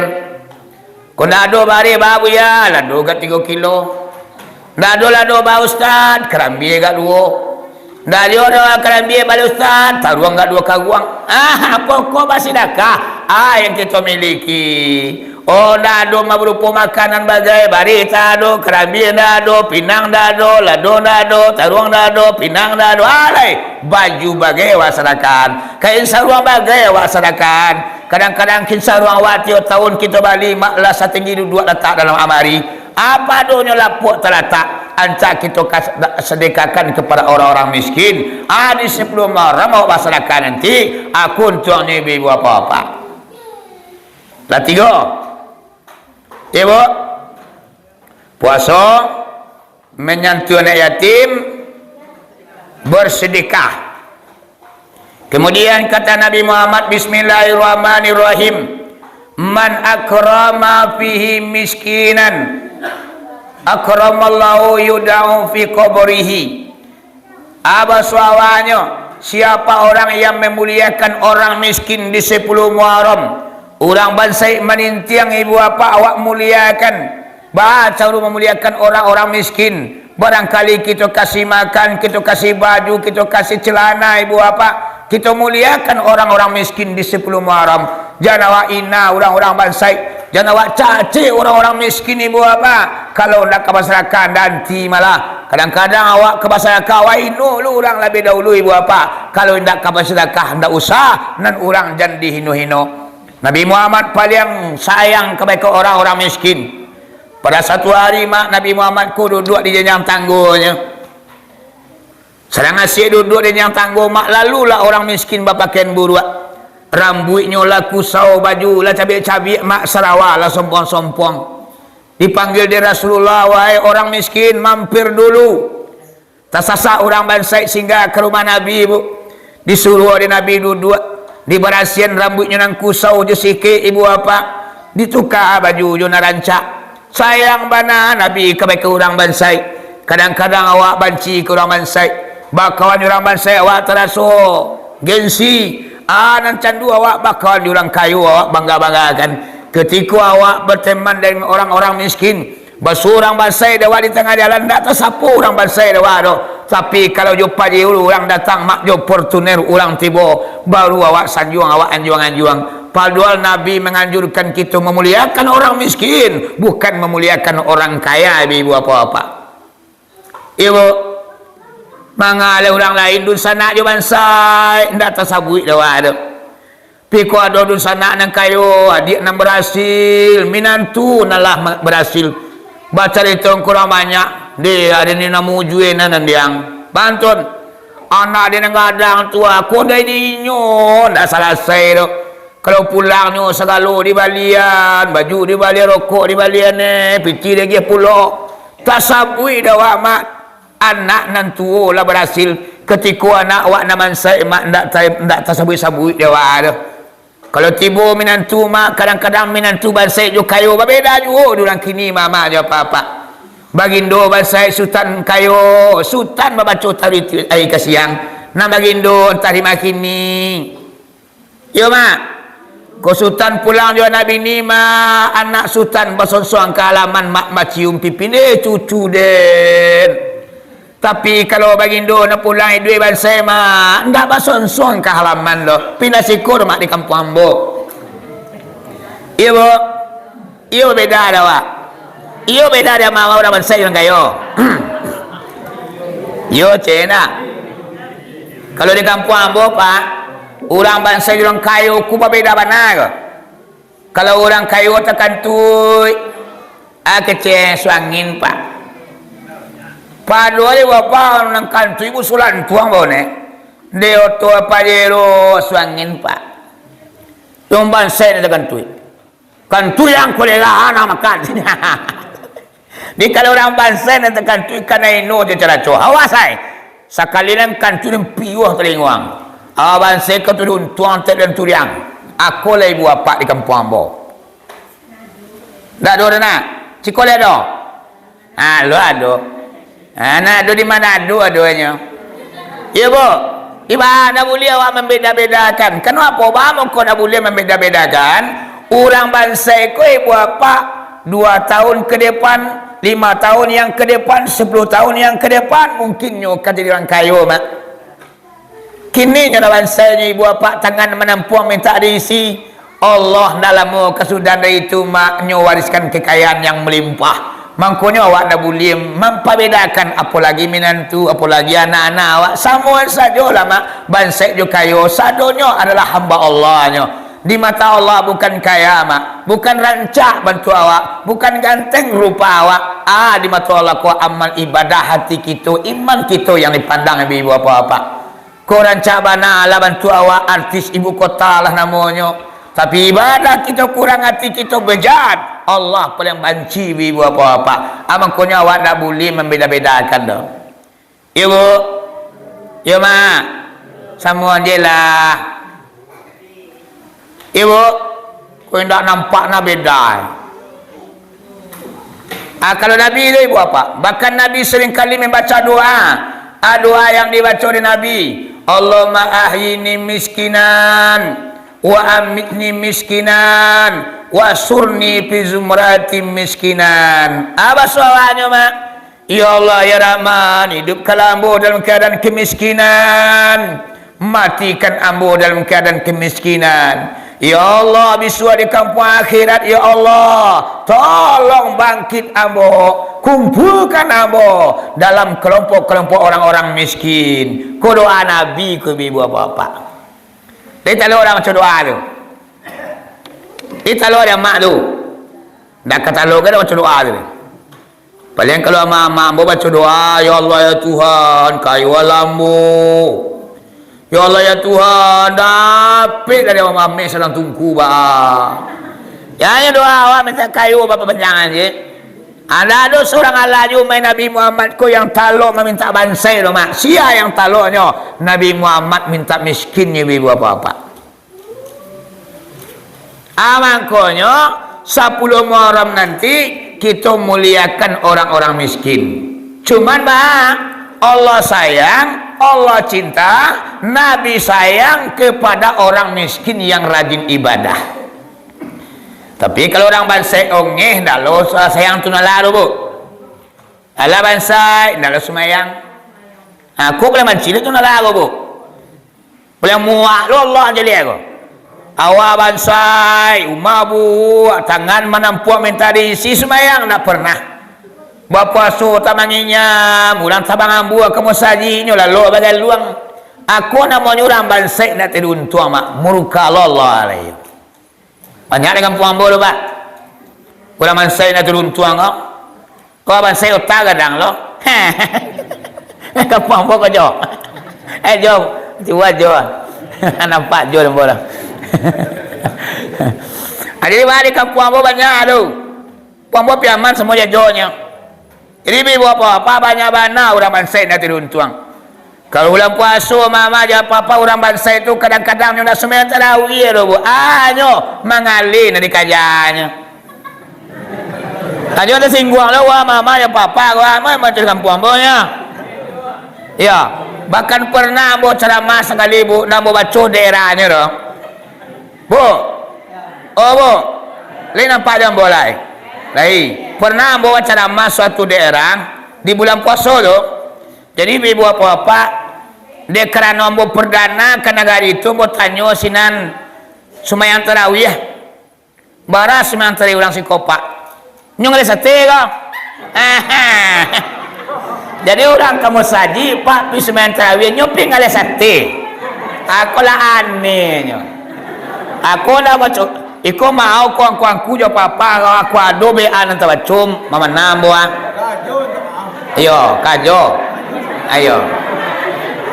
Ko ndak ado bareh, ba, Buya, lado gak tigo kilo. Ndak ado lado, ba, Ustaz, karambia gak duo. Ndak ado karambia, ba, Ustaz, taruang gak duo karuang. Ah, pokok basadakah, ah, yang kito miliki. Oh, ndak ado mah barupo makanan bagai, bareh ndak ado, karambia ndak ado, pinang ndak ado, lado ndak ado, taruang ndak ado, pinang ndak ado. Alai, baju bagai awak sadakah, kain saruang bagai awak sadakah. Kadang-kadang kain saruang awak tiok taun kito bali, malah satinggi duduak latak dalam amari. Apa donyo lapuak talatak, ancak kito kas-, sadakahkan kapado urang-urang miskin. Ah, di sapuluah Muharram awak basadakah nanti, ah, kuntuangnyo ibu-ibu bapak-bapak. Lah tigo. Iyo, Bu. Puaso, manyantuh anak yatim, basadakah. Kemudian kata Nabi Muhammad, "Bismillahirrahmanirrahim. Man akrama fihi miskinan, akramallahu yudau fi qabrihi." Aba suawanyo, siapa orang yang memuliakan orang miskin di sapuluah Muharram, urang bansaik manintiang, ibu bapak, awak muliakan. Baa caro mamuliakan orang-orang miskin? Barangkali kito kasih makan, kito kasih baju, kito kasih celana, ibu bapak. Kito muliakan orang-orang miskin di sapuluah Muharram. Jan awak ina urang-urang bansaik, jan awak caci urang-urang miskin, ibu bapak. Kalau ndak ka basadakah, nanti malah. Kadang-kadang awak ka basadakah, awak ino lu urang labiah dahulu, ibu bapak. Kalau ndak ka basadakah, ndak usah, nan urang jan dihino-hino. Nabi Muhammad paliang sayang kabake orang-orang miskin. Pada satu hari, mak, Nabi Muhammad ko duduak di janjang tanggonyo. Sadang asiak duduak di janjang tanggo, mak, lalulah urang miskin bapakaian buruak. Rambuiknyo lah kusau, baju lah cabiak-cabiak, mak, sarawa lah sompuang-sompuang. Dipanggia dek Rasulullah, "Wahai urang miskin, mampir dulu." Tasasak urang bansaik singgah ka rumah Nabi, Bu. Disuruah dek Nabi duduak, dibarasian rambuiknyo nan kusau jo sikik, ibu bapak, dituka baju jo nan rancak. Sayang bana Nabi kabake urang bansaik. Kadang-kadang awak banci ka urang bansaik. Bakawan jo urang bansaik awak taraso gengsi. Ah, nan candu awak bakawan jo urang kayo, awak bangga-banggakan. Katiko awak bateman dengan urang-urang miskin, basuo urang bansaik dek awak di tangah jalan, ndak tasapo urang bansaik dek awak doh. Tapi, kalau jo Pajero urang datang, mak, jo Fortuner urang tibo, baru awak sanjuang, awak anjuang-anjuang. Padohal Nabi manganjurkan kito mamuliakan urang miskin, bukan mamuliakan urang kaya, ibu-ibu, bapak-bapak. Iyo, Bu. Manga lai urang lain dunsanak jo bansaik, indak tasabuik dek awak tu. Piko ado dunsanak nan kayo, adiak nan barasil, minantu nan lah ma-, barasil. Bacarito ka urang banyak, deh, ado ni namo Juena nan diang. Pantun, anak dia nan gadang tu, ako dai di inyo, ndak salasai tu. Kalau pulangnyo sagalo dibalian, baju dibalian, rokok dibalian, eh, pitih diagiah pulo. Tasabuik dek awak, mak, anak nan tuo lah barasil. Katiko anak awak nan bansaik, mak, ndak ta-, ndak tasabuik-sabuik dek awak tu. Kalau tibo minantu, mak, kadang-kadang minantu bansaik jo kayo babeda juo di urang kini, mamak jo apak-apak. Bagindo bansaik sutan kayo, sutan babaco taruih ti-, ari ka siang. Nan bagindo antah di ma kini. Iyo, mak. Ko sutan pulang jo anak bini, mak, anak sutan basonsoang ka halaman, mak, macium pipi, deh, cucu den. Tapi, kalau bagindo nan pulang iduik bansaik, mak, ndak basonsoang ka halaman doh. Pindah siko doh, mak, di kampuang ambo. Iyo, Bu. Iyo beda dek awak. Iyo beda dek ma-, urang bansaik jo urang kayo. Iyo, ceh, nak. Kalau di kampuang ambo, Pak, urang bansaik jo urang kayo ko babeda bana ko. Kalau urang kayo takantuik, ah, kecek suangin, Pak. Padohal, Bapak, nan kantuik busulan tuang, Bapak, ne. Dek oto Pajero suangin, Pak. Urang bansaik nan takantuik. Kantuik yang kolera anak makan. Di kalau urang bansaik nan takantuik kana ino jo caraco. Awas ai. Sakali nan kantuik nan piuah talinguang. Awa bansaik ka tu diuntuang tek dan turiang. Ako lah ibu apak di kampuang ambo. Ndak ado, nak. Ciko liek do. Ah, lo ado. Ah, nak ado di Manado adonyo. Iyo, Bu. Ibarat ndak buliah awak mambeda-bedakan. Kanapo, baa mangko ndak buliah mambeda-bedakan? Urang bansaik ko, ibu apak, dua tahun ke depan, lima tahun yang ke depan, sepuluh tahun yang ke depan, mungkinnyo ka jadi urang kayo, mak. Kini nyo lah bansainyo ibu apak, tangan manampuang mintak diisi. Allah ndak lamo kasudahan dari itu, mak, nyo wariskan kekayaan yang melimpah. Mangkonyo awak ndak buliah mampabedakan, apolagi minantu, apolagi anak-anak awak. Samo sajolah, mak, bansaik jo kayo, sadonyo adalah hamba Allah nyo. Di mato Allah bukan kaya, mak, bukan rancak bantuak awak, bukan ganteng rupa awak. Ah, di mato Allah ko amal ibadah hati kito, iman kito yang dipandang, ibu-ibu, apak-apak. Ko rancak bana lah bantuak awak, artis ibu kota lah namonyo. Tapi ibadah kito kurang, ati kito bejat, Allah paling banci, ibu-ibu, apak-apak. Ah, mangkonyo awak ndak buliah mambeda-bedakan doh. Iyo, Bu? Iyo, Mak? Samo je lah. Iyo, Bu? Ko indak nampak nah beda. Ah, kalau Nabi tu, ibu apak, bahkan Nabi sering kali membaca doa. Ah, doa yang dibaca oleh Nabi, "Allahumma ahyini miskinan, wa amitni miskinan, wa surni fi zumrati miskinan." Ah, baso awaknyo, Mak. Ya Allah, ya Rahman, hidupkanlah ambo dalam keadaan kemiskinan, matikan ambo dalam keadaan kemiskinan. Ya Allah, bisuak di kampuang akhirat, ya Allah, tolong bangkit ambo, kumpulkan ambo dalam kelompok-kelompok orang-orang miskin. Ko doa Nabi, ko ibu-ibu, bapak-bapak. Di talo urang baco doa tu. Di talo urang mak tu. Ndak ka talo ka urang baco doa tu. Paliang kalau amak-amak ambo baco doa, "Ya Allah, ya Tuhan, kayolah ambo. Ya Allah, ya Tuhan, dapek dari amak-amak sadang tungku, ba." Ya, ya, doa awak minta kayo bapanjangan je. Ndak ado surang alah juo main Nabi Muhammad ko yang talok mamintak bansaik tu, Mak. Sia yang taloknyo? Nabi Muhammad mintak miskin, ibu-ibu, bapak-bapak. Ah, mangkonyo, sapuluah Muharram nanti, kito muliakan orang-orang miskin. Cuman, Bang, Allah sayang, Allah cinta, Nabi sayang kepada orang miskin yang rajin ibadah. Tapi, kalau urang bansaik ongeh, ndak lo sayang tu nalaro, Bu. Alah bansaik, ndak lo sumayang. Aku boleh mancilih tu nalaro, Bu. Paliang muak lo Allah jali ko. Awak bansaik, umah buak, tangan manampuak mintak diisi, sumayang ndak pernah. Bapuaso tak manginyam, urang tabang ambua ka musajik, nyo lalok bagaluang. Ako namonyo urang bansaik ndak tauntuang, Mak, murka lo Allah alaihi. Banyak di kampuang ambo tu, Pak. Urang bansaik ndak tauntuang ko. Ko bansaik Ota gadang lo. Kampuang ambo ko, Jo. Eh, Jo, cubo, Jo. Nampak Jo ambo lah. Ah, jadi, Pak, di kampuang ambo banyak tu. Kampuang ambo Piaman samo jajonyo. Jadi, ibu-ibu, bapak-bapak, banyak bana urang bansaik ndak tauntuang. Kalau bulan puaso, mama jo papa, urang bansaik tu kadang-kadang nyo ndak sumayang tarawih doh, Bu. Ah, nyo mangalih nan dikajanyo. Tanyo tasingguang lo, wah, mama jo papa, wah, mama tu kampuang ambo nyo. Iyo, bahkan pernah ambo caramah sakali, Bu, nan ambo baco daerahnyo tu. Bu. Oh, Bu. Lai nampak jo ambo lai? Lai. Pernah ambo bacaramah suatu daerah di bulan puaso tu. Jadi, ibu-ibu, bapak-bapak, dek karano ambo perdana ka nagari tu, ambo tanyo sinan sumayang tarawih. Bara sumayang tarawih urang siko, Pak? Nyo ngalih sate ko? Jadi urang ka musajik, Pak, pi sumayang tarawih, nyo pi ngalih sate. Ako lah aneh nyo. Ako ndak baco, iko mau ko angku-angku jo papa, ako ado be an nan tabaco, mamanam bo ah. Iyo, kajo. Ayo.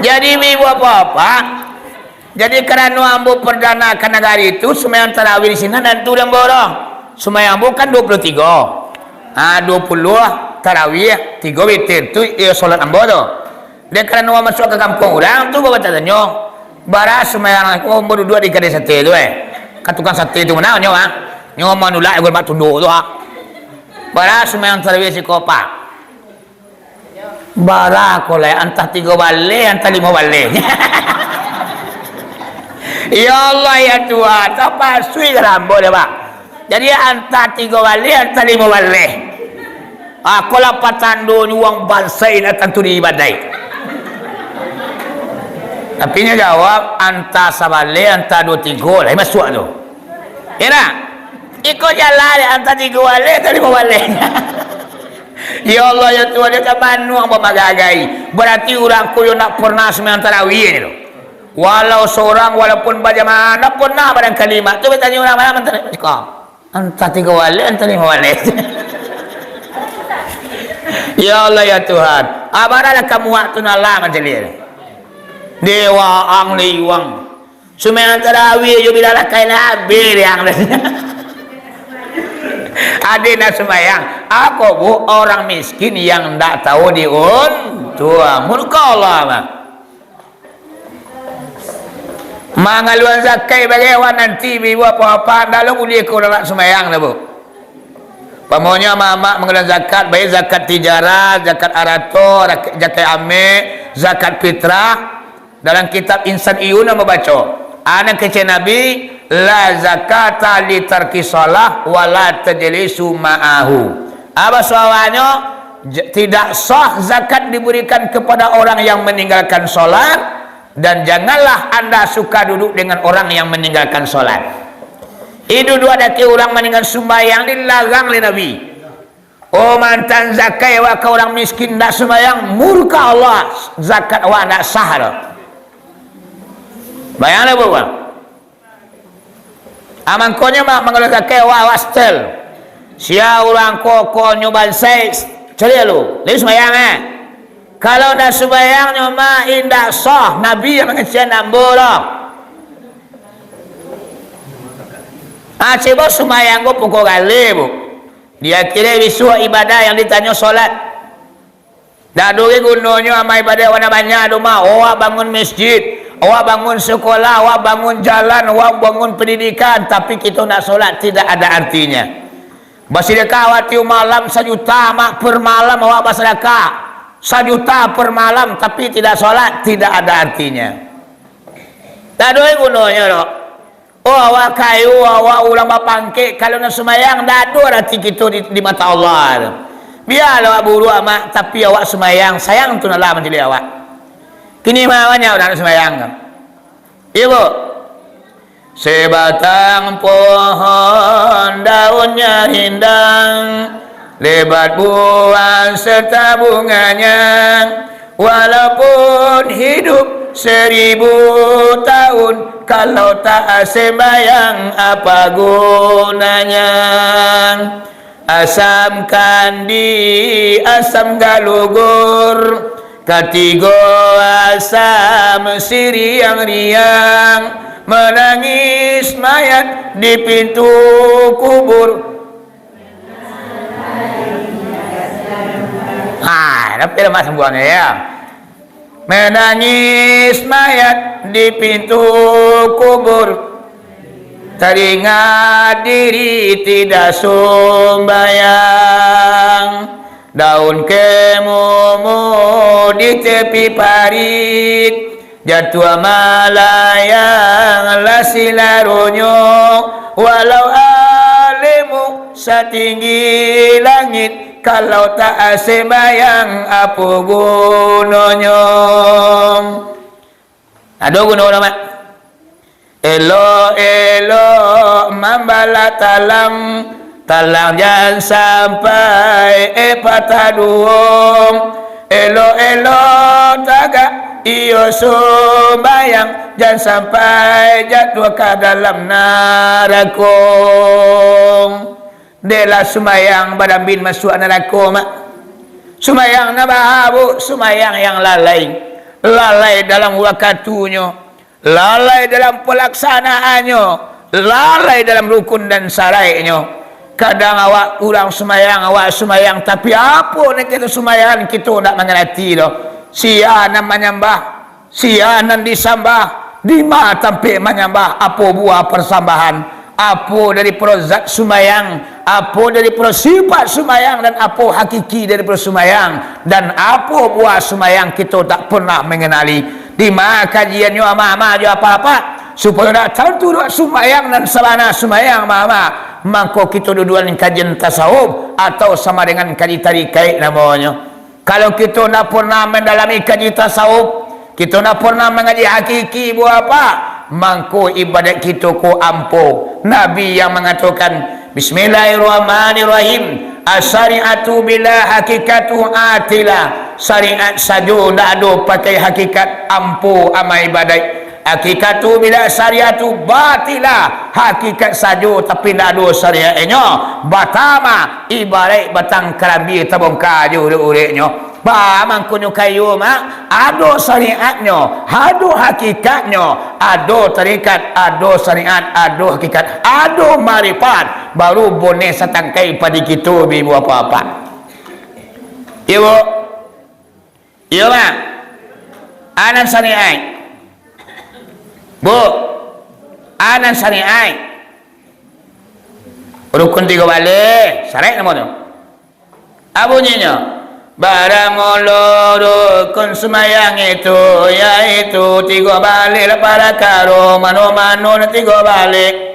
Jadi, ibu-ibu, bapak-bapak, jadi, karano ambo perdana ka nagari tu, sumayang tarawih di sinan tantu dek ambo tu. Sumayang ambo kan duo puluah tigo. Ha, duo puluah tarawih, tigo witir tu, iyo, solat ambo tu. Dek karano masuak ka kampuang urang tu, batanyo, bara sumayang ambo duduak di kadai sate tu, eh. Ka tukang sate tu mano nyo, ah. Nyo manulak, gulmak tunduk tu, ah. Bara sumayang tarawih siko, Pak? Bara ko lai, antah tigo baleh, antah limo baleh. Ya Allah, ya Tuhan, tapasuik lah ambo deh, Pak. Jadi, antah tigo baleh, antah limo baleh. Ah, ko lah patandonyo urang bansaik nak tantu diibadai. Tapi nyo jawab, antah sabaleh, antah duo tigo, lai masuak tu. Ya nak? Iko jalan, antah tigo baleh, antah limo baleh. Ya Allah, ya Tuhan, dia tak manuang bamagai-agai. Berarti urang ko yo ndak pernah sumayang tarawih ni tu. Walau sorang, walaupun bajamaah, ndak pernah barangkali, Mak. Tu batanyo urang malam, antah, antah tigo baleh, antah limo baleh. Ya Allah, ya Tuhan. Abaralah kamu waktu nalah majelis. Dewa ang liwang. Sumayang tarawih jo bilalak kain habis, yang. Ade nak sumayang. Ako, Bu, orang miskin yang ndak tahu diuntuang. Murka Allah, Bang. Mangaluan zakat bagi awak nanti, ibu-ibu, apa-apa, ndak lo buliah ko urang nak sumayang dah, Bu. Pamonyo amak-amak mangaluan zakat, baik zakat tijarah, zakat arato, rak-, zakat ameh, zakat fitrah. Dalam kitab Insan Iyun ambo baco, a nan kecek Nabi, "La zakata li tarki shalah wa la tajlisu ma'ahu." Apa suawanyo? J-, tidak sah zakat diberikan kepada orang yang meninggalkan salat, dan janganlah anda suka duduk dengan orang yang meninggalkan salat. Iduduak daki urang maninggal sumbayang dilarang leh Nabi. Oh, mantan zakat awak ka urang miskin, ndak sumbayang, murka Allah, zakat awak ndak sah doh. Bayang lah, Bu, Bang. Ah, mangkonyo, Bang, mangalo zakat awak, awak setel. Sia urang ko, ko nyo bansaik, Caliak lu, lai sumbayang, eh? Kalau ndak sumbayang nyo mah indak sah, Nabi yang mangecek ambo lo. Ah, cubo sumbayang ko pokok gali, Bu. Di akhir bisuak ibadah yang ditanyo solat. Ndak ado gunonyo amal ibadah awak nan banyak tu mah. Awak bangun masjid, awak bangun sekolah, awak bangun jalan, awak bangun pendidikan, tapi kito ndak solat, tidak ada artinya. Basadakah awak tiok malam sajuta mak per malam awak basadakah. Sajuta per malam tapi tidak solat, tidak ada artinya. Tak ado gunonyo doh. Oh, awak kayo, awak urang bapangkek, kalau nak sumayang, ndak ado arati kito di, di mata Allah tu. Bialah awak buruak mak, tapi awak sumayang, sayang tu Allah mancaliak awak. Kini mah banyak urang nak sumayang tu. Iyo, Bu. Sebatang pohon daunnyo rindang, lebat buah serta bunganya. Walaupun hidup seribu tahun, kalau tak sembahyang, apa gunanya? Asam kandi, asam galugur, katigo asam siriang-riang, manangis mayat di pintu kubur. Ha, tapi lah mak sambuangnyo, ya. Manangis mayat di pintu kubur, taringat diri tidak sumbayang. Daun kemumu di tepi parit, jatuah malayang lah silaronyo. Walau alimmu satinggi langit, kalau tak sembahyang, apo gunonyo? Ado guno dah, Mak. Elok-elok mambalah talang, talang jan sampai, eh, patah duo. Elok-elok tagak iyo sumbayang, jan sampai jatuah ka dalam narako. Dek lah sumbayang badambin masuak narako, Mak. Sumbayang nan baa, Bu? Sumbayang yang lalai. Lalai dalam wakatunyo, lalai dalam palaksanaannyo, lalai dalam rukun dan syaraiknyo. Kadang awak urang sumbayang, awak sumbayang, tapi apo nan kito sumbayang, kito ndak mangarati doh. Sia nan manyambah, sia nan disambah, dima tampek manyambah, apo buah parsambahan, apo daripado zat sumbayang, apo daripado sifat sumbayang, dan apo hakiki daripado sumbayang, dan apo buah sumbayang, kito tak pernah manganali. Dima kajiannyo, amak-amak jo apak-apak, supayo nak tantu doh sumbayang nan sabana sumbayang, amak-amak, mangko kito duduakan kajian tasawuf atau sama dengan kaji tarikaik namonyo. Kalau kito ndak pernah mandalami kaji tasawuf, kito ndak pernah mangaji hakiki, Bu, apak, mangko ibadat kito ko ampo. Nabi yang mangatokan, "Bismillahirrahmanirrahim. Asyariatu bila hakikatu atilah." Syariat sajo ndak ado pakai hakikat, ampo amal ibadat. Hakikatu bila syariatu batilah, hakikat sajo tapi ndak ado syariatnyo, batama, ibaraik batang karambia tabongka jo urek-ureknyo. Ba mangkonyo kayo, Mak, ado syariatnyo, ado hakikatnyo, ado tarikat, ado syariat, ado hakikat, ado marifat, baru boneh satangkai padi kito, Ibu Bapak. Iyo, Bu. Iyo, Mak. A nan syariat. Bu, a nan syariat. Rukun tigo baleh, syaraik namonyo. A bunyinyo, baramulo rukun sumbayang itu, yaitu tigo baleh lah parakaro, mano-mano nan tigo baleh.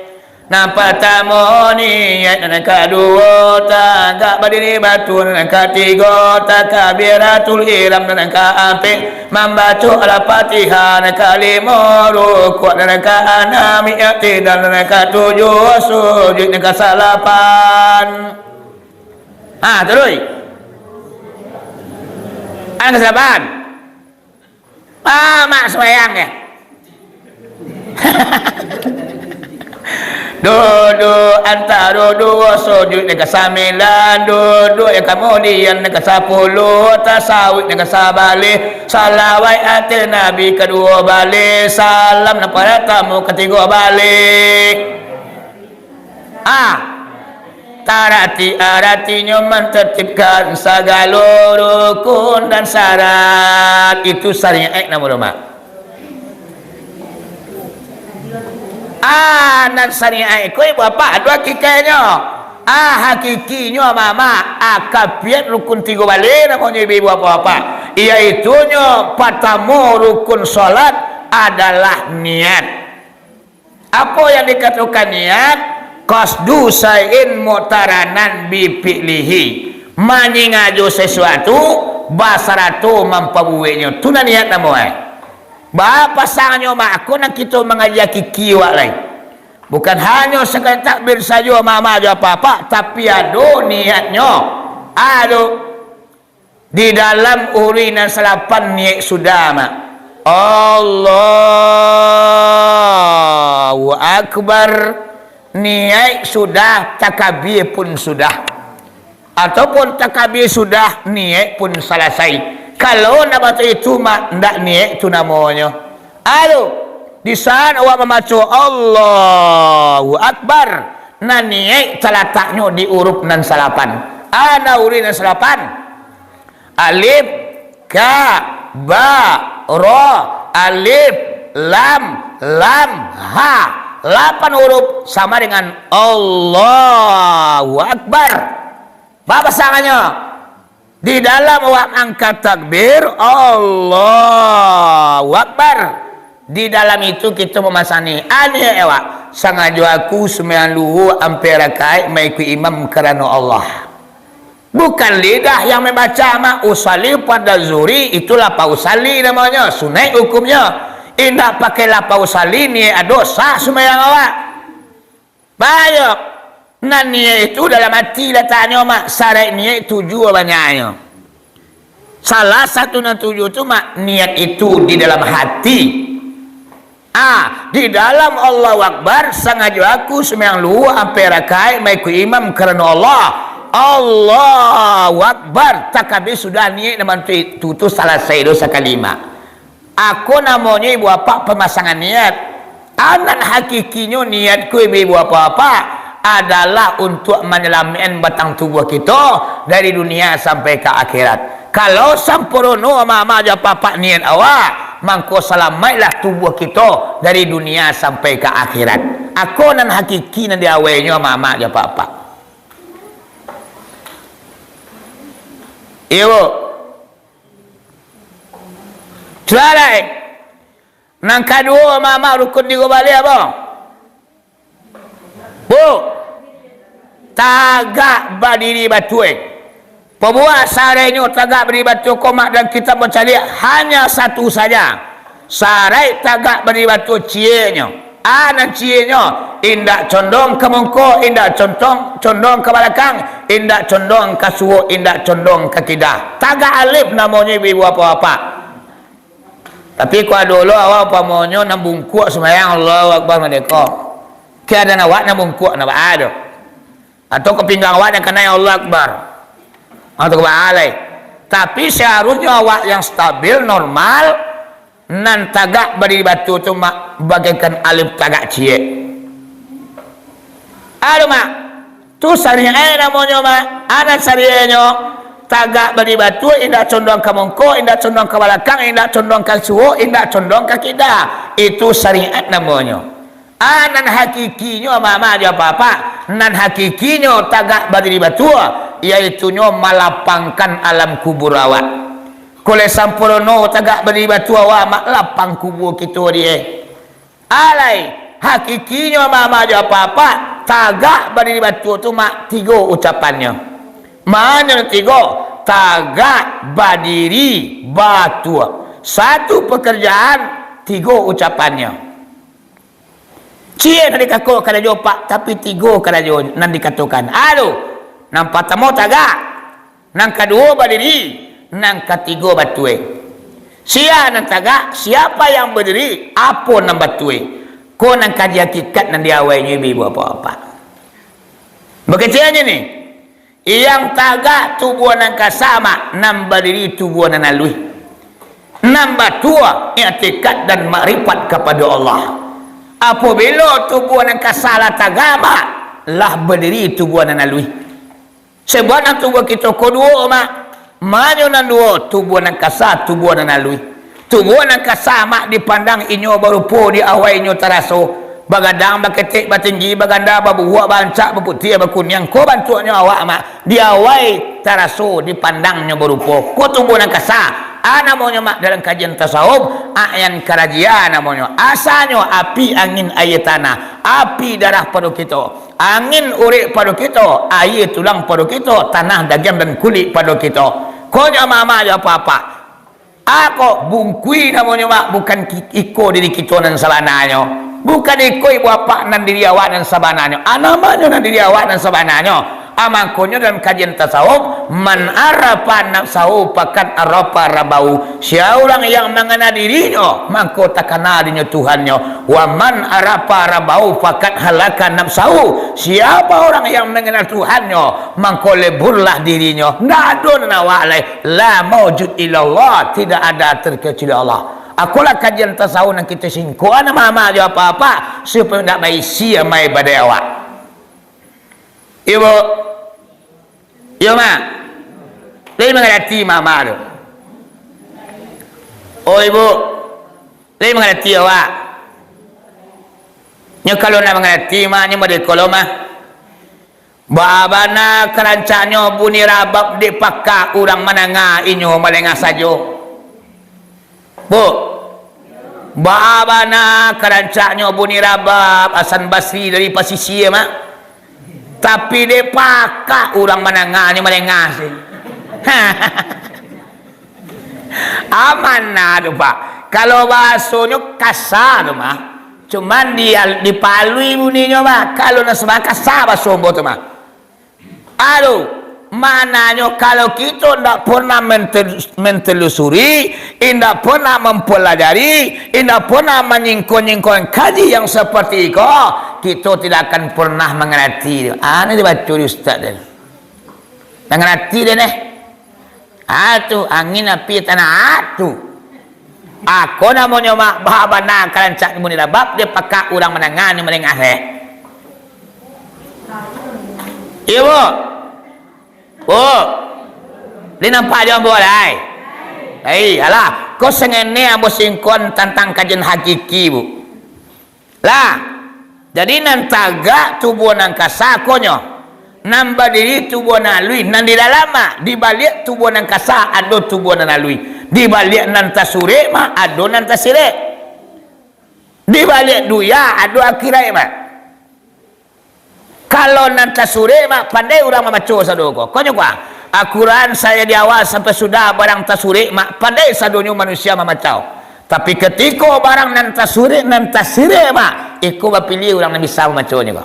Nan partamo niyaik, nan kaduo tagak badiri batua, nan katigo takbiratul ihram, nan kaampek mambaco Al-Fatihah, nan kalimo rukuak, nan kaanam i'tidal, nan katujuah sujuik, nan kasalapan. Ha, taruih. Nan kasalapan. Ah, mak sumbayang ya. Duduak antaro duo, sujuik nan ka sambilan, duduak nan kamudian nan ka sapuluah, tasawik nan ka sabaleh, salawaik ateh Nabi kaduo baleh, salam nan paratamu katigo baleh. Ah, tarati aratinyo mantatibkan sagalo rukun dan syarat. Itu syariat namo, Mak. Ah, nan syariat ko, ibu bapak, ado hakikinyo. Ah, hakikinyo, Mak, ah, kapian rukun tigo baleh namonyo, ibu bapak-bapak. Yaitunyo, partamo rukun salat adalah niat. Apo yang dikatokan niat? Qasdu syai'in muqtaranan bi fi'lihi. Manyingajo sasuatu basarato mampabuweknyo. Tu nan niat namo e. Baa pasangnyo, Mak, ko nan kito mangaji hakiki wak lai. Bukan hanyo sakadar takbir sajo, Mak, Mak, jo apak-apak, tapi ado niatnyo. Ado. Di dalam urui nan salapan niat sudah, Mak. Allahu Akbar. Niat sudah, takabir pun sudah. Ataupun takabir sudah, niat pun salasai. Kalau ndak batua itu, Mak, ndak niat tu namonyo. Ado, di saat awak mambaco Allahu Akbar, nan niat talataknyo di uruf nan salapan. Ado uruf nan salapan. Alif, ka, ba, ro, alif, lam, lam, ha. Lapan uruf sama dengan Allahu Akbar. Baa pasangannyo? Di dalam awak angkat takbir, Allahu Akbar. Di dalam itu kito mamasang niat, awak, sangajo aku sumbayang luhua ampek rakaik maikuik imam karano Allah. Bukan lidah yang mambaca, Mak, usalli fardhu zuhri, itu lafaz usalli namonyo, sunaik hukumnyo. Indak pakai lafaz usalli, niat ado, sah sumbayang awak. Bayo, nan niat itu dalam ati lataknyo, Mak. Saraik niat tujuah banyaknyo. Salah satu nan tujuah tu, Mak, niat itu di dalam hati. Ah, di dalam Allahu Akbar, sangajo aku sumbayang luhua ampek rakaik maikuik imam karano Allah. Allahu Akbar, takabir sudah niat nan bantuak itu tu salasai doso kalima. Ako namonyo ibu apak pamasangan niat. Nan hakikinyo niat ko ibu-ibu apak-apak adalah untuak manyalamaikkan batang tubuah kito dari dunia sampai ka akhirat. Kalau sampurno amak-amak jo apak-apak niat awak, mangko salamaiklah tubuah kito dari dunia sampai ka akhirat. Ako nan hakiki nan di awainyo amak-amak jo apak-apak. Iyo, Bu. Sudah lai. Nan kaduo, amak-amak, rukun tigo baleh apo? Bu, tagak badiri batua. Pabuek saraiknyo tagak badiri batua ko, Mak, dalam kitab mancaliak hanya satu saja. Saraik tagak badiri batua cieknyo. A nan cieknyo, indak condong ka mungko, indak condong, condong ka balakang, indak condong ka suok, indak condong ka kida. Tagak alif namonyo, ibu-ibu, apak-apak. Tapi kok ado lo awak umpamonyo nan bungkuak sumbayang, Allahu Akbar, madeko. Kok ado nan awak nan bungkuak, nan baa tu? Atau kok pinggang awak nan kanai, Allahu Akbar. Atau baa lai. Tapi seharusnyo awak yang stabil, normal, nan tagak badiri batua tu, Mak, bagaikan alif tagak ciek. Ado, Mak. Tu sariaik namonyo, Mak. A nan sariaiknyo, tagak badiri batua, indak condong ka mungko, indak condong ka balakang, indak condong ka suok, indak condong ka kida. Itu sariaik namonyo. A nan hakikinyo, amak-amak jo apak-apak, nan hakikinyo tagak badiri batua, yaitunyo malapangkan alam kubur awak. Kok lai sampurno tagak badiri batua awak, Mak, lapang kubur kito di e. Alai, hakikinyo amak-amak jo apak-apak, tagak badiri batua tu, Mak, tigo ucapannyo. Mano tigo? Tagak badiri batua. Satu pekerjaan, tigo ucapannyo. Ciek nan dikatokan karajo, Pak, tapi tigo karajo nan dikatokan. Ado, nan partamo tagak, nan kaduo badiri, nan katigo batua. Sia nan tagak, siapa yang berdiri, apo nan batua. Ko nan kaji hakikat nan diawainyo ibu-ibu bapak-bapak. Bakeceknyo ni, yang tagak tubuah nan kasa, mak, nan badiri tubuah nan aluih. Nan batua iktikad dan makrifat kapado Allah. Apobilo tubuah nan kasa lah tagak, mak, lah badiri tubuah nan aluih. Sabab nan tubuah kito ko duo, mak. Manyo nan duo, tubuah nan kasa, tubuah nan aluih. Tubuah nan kasa, mak, dipandang inyo barupo, di awai inyo taraso. Bagadang, baketek, batinggi, baganda, baburuak, barancak, baputiah, bakuniang. Ko bantuaknyo awak, mak. Di awai taraso, dipandangnyo barupo. Ko tubuah nan kasa. A namonyo, mak, dalam kajian tasawuf, a'yan karajia namonyo. Asanyo api, angin, aia, tanah. Api darah pado kito. Angin urek pado kito, aia tulang pado kito, tanah dagiang dan kulik pado kito. Ko nyo mama jo apak-apak. Ako bungkui namonyo, mak, bukan ki-, iko diri kito nan sabananyo. Bukan iko ibu apak nan diri awak nan sabananyo. A namonyo nan diri awak nan sabananyo. A mangkonyo dalam kajian tasawuf, "Man arafa nafsahu faqad arafa rabbahu." Sia urang yang mangana dirinyo, mangko takana dirinyo Tuhannyo. "Wa man arafa rabbahu faqad halaka nafsahu." Siapa orang yang mengenal Tuhannyo, mangko leburlah dirinyo. Ndak ado nan awak lai. La maujud illallah, tidak ada terkecuali Allah. Akolah kajian tasawuf nan kito singkoan, mama jo apak-apak, supayo ndak baisi amai badai awak. Ibu, Iyo, Mak. Lai mangarati mama tu? Oh, Ibu. Lai mangarati awak? Nyo kalau ndak mangarati, Mak, nyo modeko lo, Mak. Baa bana karancaknyo bunyi rabab dek paka urang mandanga inyo malengah sajo. Bu, baa bana karancaknyo bunyi rabab Hasan Basri dari pasisia, Mak. Tapi dek paka urang mandanganyo malengah se. Amanah tu, Pak. Kalau bahasonyo kasa tu, Mak. Cuman di, dipalui bunyinyo, Mak. Kalau nan sabana kasa bahaso ambo tu, Mak. Aduh, maknanyo kalau kito ndak pernah mente-, mentelusuri, indak pernah mempelajari, indak pernah manyingko-nyingko kaji yang seperti iko, kito tidak akan pernah mangarati. Ah, ni dibaco di ustaz tadi. Mangarati deh neh. Ah, tu angin api tanah, ah, tu. Ako namonyo, Mak, baa bana karancak bunyi rabab, dek paka urang mandanga nyo malengah, eh. Iyo, Bu. Bu. Lai nampak jo ambo lai? Ai, alah, ko sangene ambo singkoan tantang kajian hakiki, Bu. Lah, jadi nan tagak tubuah nan kasa ko nyo, nan badiri tubuah nan aluih, nan di dalam, ah, di baliak tubuah nan kasa ado tubuah nan aluih, di baliak nan tasurek mah ado nan tasirek, di baliak dunia ado akiraik mah. Kalau nan tasurek mah pandai urang mambaco sado ko. Ko nyo kuwa, Al-Quran sajo di awal sampai sudah barang tasurek mah pandai sadonyo manusia mambaco. Tapi katiko barang nan tasurek, nan tasirek mah, iko bapiliah urang nan bisa mambaconyo ko.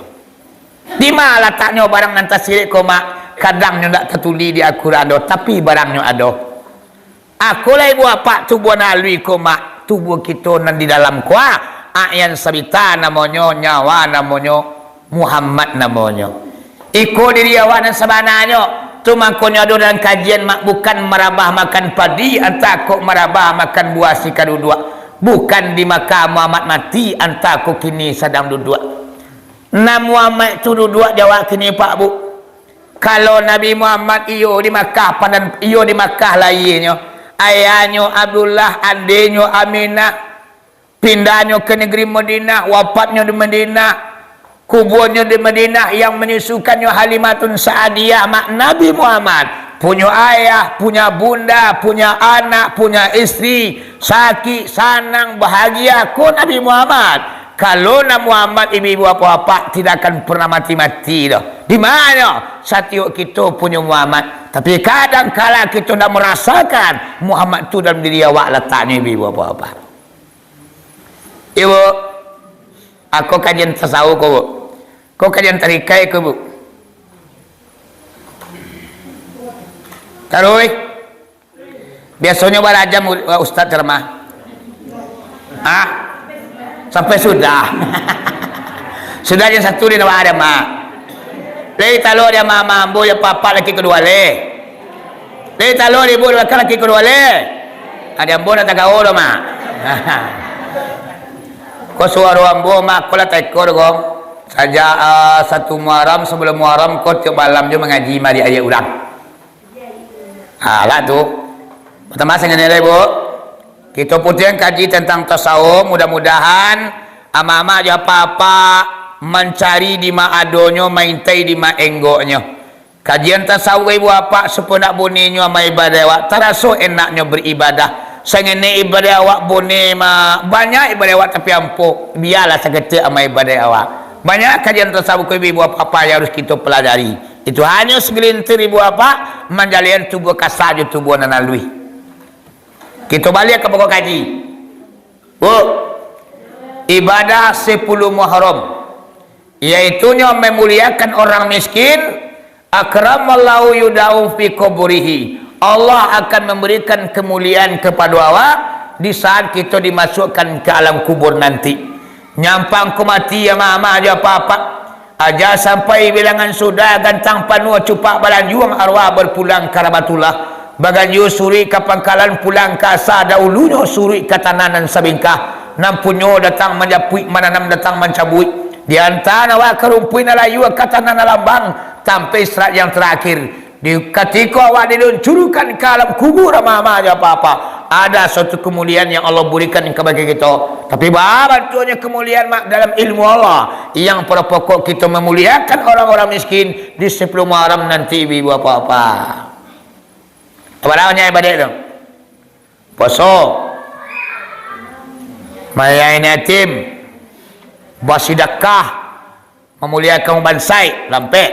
Di ma lataknyo barang nan tasirek ko, Mak? Kadang nyo ndak tatulih di Al-Quran doh, tapi barangnyo ado. Akolah ibu apak tubuah nan aluih ko, Mak, tubuah kito nan di dalam ko, ah, a'yan sabita namonyo, nyawa namonyo, Muhammad namonyo. Iko diri awak nan sabananyo. Tu mangkonyo ado dalam kajian, Mak, bukan marabah makan padi, antah kok marabah makan buah sikaduduak. Bukan di Makkah Muhammad mati, antah kok kini sadang duduak. Nan Muhammad tu duduak di awak kini, Pak, Bu. Kalau Nabi Muhammad iyo di Makkah, padan iyo di Makkah lahianyo, ayahnyo Abdullah, andenyo Aminah, pindahnyo ka nagari Madinah, wafatnyo di Madinah, kubuanyo di Madinah, yang manyusukannyo Halimatun Sa'diyah, mak Nabi Muhammad, punyo ayah, punya bunda, punya anak, punya istri, sakik, sanang, bahagia, ko Nabi Muhammad. Kalau nan Muhammad, ibu-ibu, apak-apak, tidak akan pernah mati-mati doh. Di mananyo? Satiok kito punyo Muhammad. Tapi kadang kala kito ndak marasakan Muhammad tu dalam diri awak lataknyo, ibu-ibu, apak-apak. Ibu, ako kajian tasawuf ko, Bu. Ko kajian tarikai ko, Bu. Taruih. Biasonyo bara jam u-, ustaz ceramah? Hah? Sampai sudah. Sudah jam satu di bawah ada, Mak. Lai talok di ama-ama ambo, jo apak-apak laki kaduo lai. Lai talok di ibu di balakang laki kaduo lai. Adi ambo nak tagao doh, Mak. Ko suaro ambo, Mak, ko lah taiko doh, ko. Sajak, ah, satu Muharram, sabalum Muharram, ko tiok malam jo mangaji ma adiak-adiak urang. Alah tu. Batambah sangaja lai, Bu. Kito putuihkan kaji tantang tasawuf, mudah-mudahan ama-ama jo apak-apak mancari di ma adonyo, maintai di ma enggoknyo. Kajian tasawuf ibu apak, supayo nak bunyi nyo ama ibadah awak, taraso enaknyo baribadah. Sangenek ibadah awak bunyi ma, banyak ibadah awak tapi ampo, bialah saketek ama ibadah awak. Banyak kajian tasawuf ko ibu apak-apak yang harus kito pelajari. Itu hanyo sagelintir ibu apak, manjalehan tubuah kasa jo tubuah nan aluih. Kito baliak ka pokok kaji. Bu, ibadah sapuluah Muharram, yaitunyo mamuliakan urang miskin, akramallahu yaudahu fi qabrihi. Allah akan mambarikan kamuliaan kapado awak di saat kito dimasuakkan ka alam kubur nanti. Nyampang ko mati, ama-ama jo apak-apak. Aja sampai bilangan sudah, gantang panuah cupak balanjuang, arwah bapulang ka rahmatullah. Baganjua suruik ka pangkalan, pulang ka asa dahulunyo, suruik ka tanah nan sabingkah. Nan punyo datang manjapuik, mananam datang mancabuik. Diantaan awak ka rumpuik nan layua, ka tanah nan lambang, sampai saat yang tarakhir. Di katiko awak diluncurukan ka alam kubur, ama-ama jo apak-apak, ada suatu kamuliaan yang Allah barikan kabake kito. Tapi, baa bantuaknyo kamuliaan, Mak, dalam ilmu Allah? Yang pokok-pokok kito mamuliakan urang-urang miskin di sapuluah Muharram nanti, ibu-ibu, apak-apak. Apo namonyo ibadah tu? Puaso. Malayani yatim. Basidakah. Mamuliakan bansaik, lampek.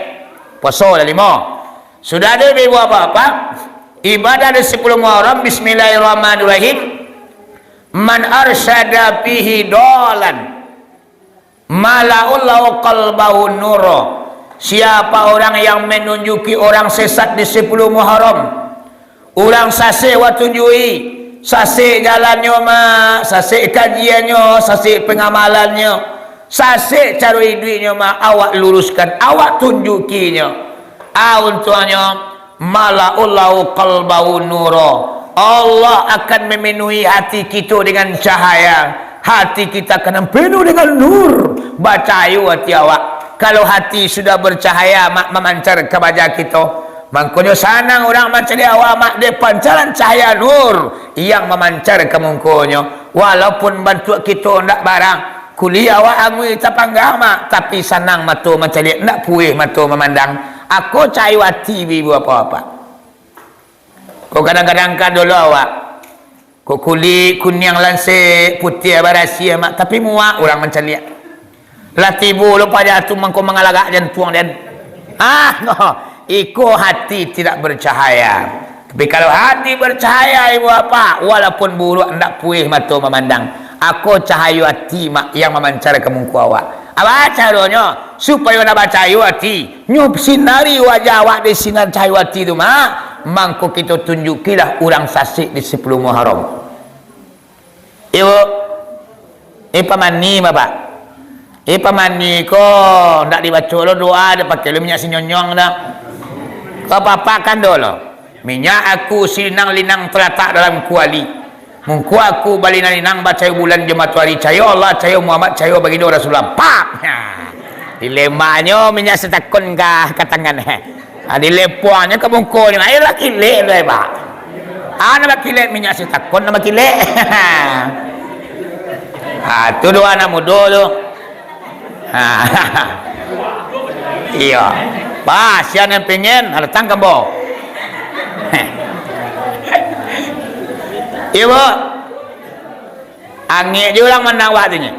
Puaso lah limo. Sudah tu, ibu-ibu, apak-apak, ibadah di sapuluah Muharram, bismillahirrahmanirrahim. Man arsyada fihi dolan, mala'allahu qalbahu nuro. Siapa orang yang menunjuki orang sesat di sapuluah Muharram, urang sasek awak tunjuki, sasek jalannyo, Mak, sasek kajiannyo, sasek pangamalannyo, sasek caro iduiknyo, Mak, awak luruskan, awak tunjukinyo. A untuangnyo, mala'allahu qalbahu nuro. Allah akan mamenuhi hati kito dengan cahaya. Hati kita akan penuh dengan nur. Bacahayo hati awak. Kalau hati sudah bercahaya, Mak, mamancar ka baja kito, mangkonyo sanang urang mancaliak awak, Mak, dek pancaran cahaya nur yang mamancar ka mungkonyo. Walaupun bantuak kito ndak barang, kulik awak anguih tapanggang, Mak, tapi sanang mato mancaliak, ndak puih mato mamandang. Ako cahayo ati, ibu-ibu, apak-apak. Ko kadang-kadang ka dolo awak. Ko kulik kuniang lansek, putiah barasiah, Mak, tapi muak urang mancaliak. Lah tibo lo paja tu mangko mangalagak jantuang den. Ah, no. Iko hati tidak bercahaya. Tapi kalau hati bercahaya, ibu apak, walaupun buruak ndak puih mato mamandang. Ako cahayo ati, Mak, yang mamancar ka mungko awak. Apo caronyo? Supayo ndak bacahayo ati. Nyo sinari wajah awak dek sinar cahayo ati tu, Mak. Mangko kito tunjukilah urang sasek di sapuluah Muharram. Iyo, eh, pamani, Bapak. Eh, pamani ko ndak dibaco lo doa, dek pakai lo minyak sinyonyong dah. Ko papakan dolo. Minyak aku silinang-linang talatak dalam kuali. Mungko aku balinang-linang bacayo bulan jo matoari, cayo Allah, cayo Muhammad, cayo baginda Rasulullah. Pak! Ha. Dilembanyo minyak satakon ka, ka tangan. Ha, dilepuangnyo ka mungkonyo. Ayo lah kilek tu, eh, Pak. Ah, nak bakilek minyak satakon, nak bakilek. Ha, tu doa anak mudo tu. Ha. Iyo. Bah, sia nan pengen, ha, datang ka ambo. Iyo, Bu. Angek je urang mandang waktunyo.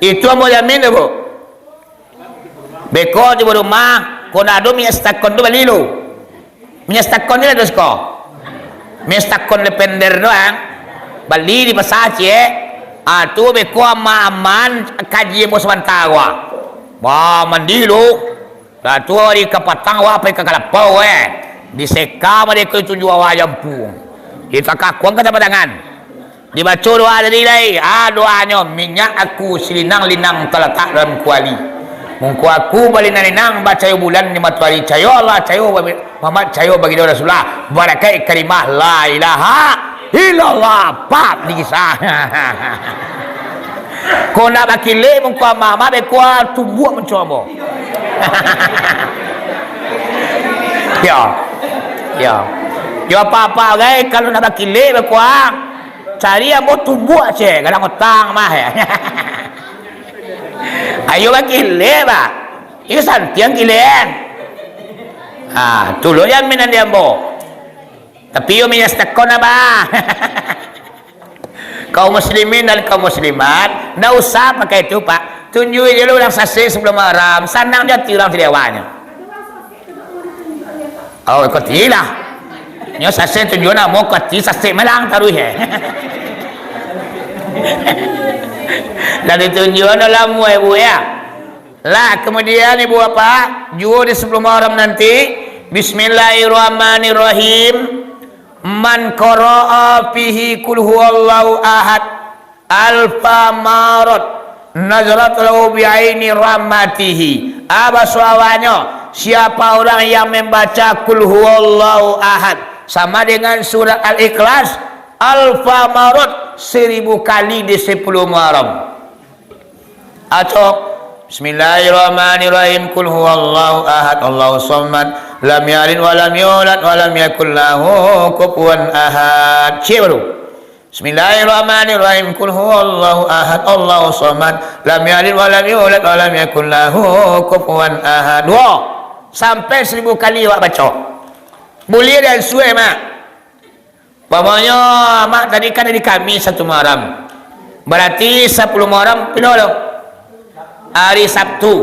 Itu ambo jamin tu, Bu. Beko tibo rumah, kok ndak ado minyak satakon tu, bali lu. Minyak satakon ni lah dosko. Minyak satakon lavender tu, ah. Bali di pasar, ciek. Ah, tu beko aman-aman, kaji ambo sabanta ko, ah. Wah, mandi lu. Dah tu hari kapatang, wah, pai ka Kalapau, eh. Diseka mah dek ko, ditunjuak awak jampu. Ditakakuang ka tampatangan. Dibaco doa tadi lai. Ah, doanyo, minyak aku silinang-linang talatak dalam kuali. Mungko aku balinang-linang bacayo bulan di matoari, cayo Allah, cayo Muhammad, cayo baginda Rasulullah. Barakaik kalimah la ilaha illallah. Pap, dikisah. Kok nak bakilek mungko ama-ama bekua tumbuak mancubo. Yo. Yo. Yo apa-apa gai kalau nak bakilek bekua. Cari ambo tumbuak se, gadang otang mah, ya. Ayo bakilek, Pak. Iyo santiang kilek. Ah, tu lo jaminan di ambo. Tapi yo minyak setekon, Abah. Kaum muslimin dan kaum muslimat, ndak usah pakai tu, Pak. Tunjuik je lo urang sasek sabalun Muharram, sanang jo ati urang tadi awaknyo. Oh, koti lah. Nyo sasek tunjuak namo koti sasek malang taruih, eh. Lah ditunjuak no lamu, eh, Bu, ya. Lah, kemudian, Ibu Bapak, juo di sabalun Muharram nanti, Bismillahirrahmanirrahim. Man qara'a fihi qul huwallahu ahad alfa marot, nazalat lahu bi'aini rahmatihi. Apa suawanyo? Siapa orang yang membaca qul huwallahu ahad sama dengan surat Al-Ikhlas alfa marot, seribu kali di sepuluh Muharram. Acok. Bismillahirrahmanirrahim. Qul huwallahu ahad, Allahu samad. Lam yalid wa lam yulad wa lam yakul lahu kufuwan ahad. Cik baru. Bismillahirrahmanirrahim. Qul huwallahu ahad, Allahu samad. Lam yalid wa lam yulad wa lam yakul lahu kufuwan ahad. Dua. Sampai seribu kali awak baco. Buliah dan suai, Mak. Umpamonyo, Mak, tadi kan hari Kamis satu Muharram. Barati sapuluah Muharram pino tu? Hari Sabtu.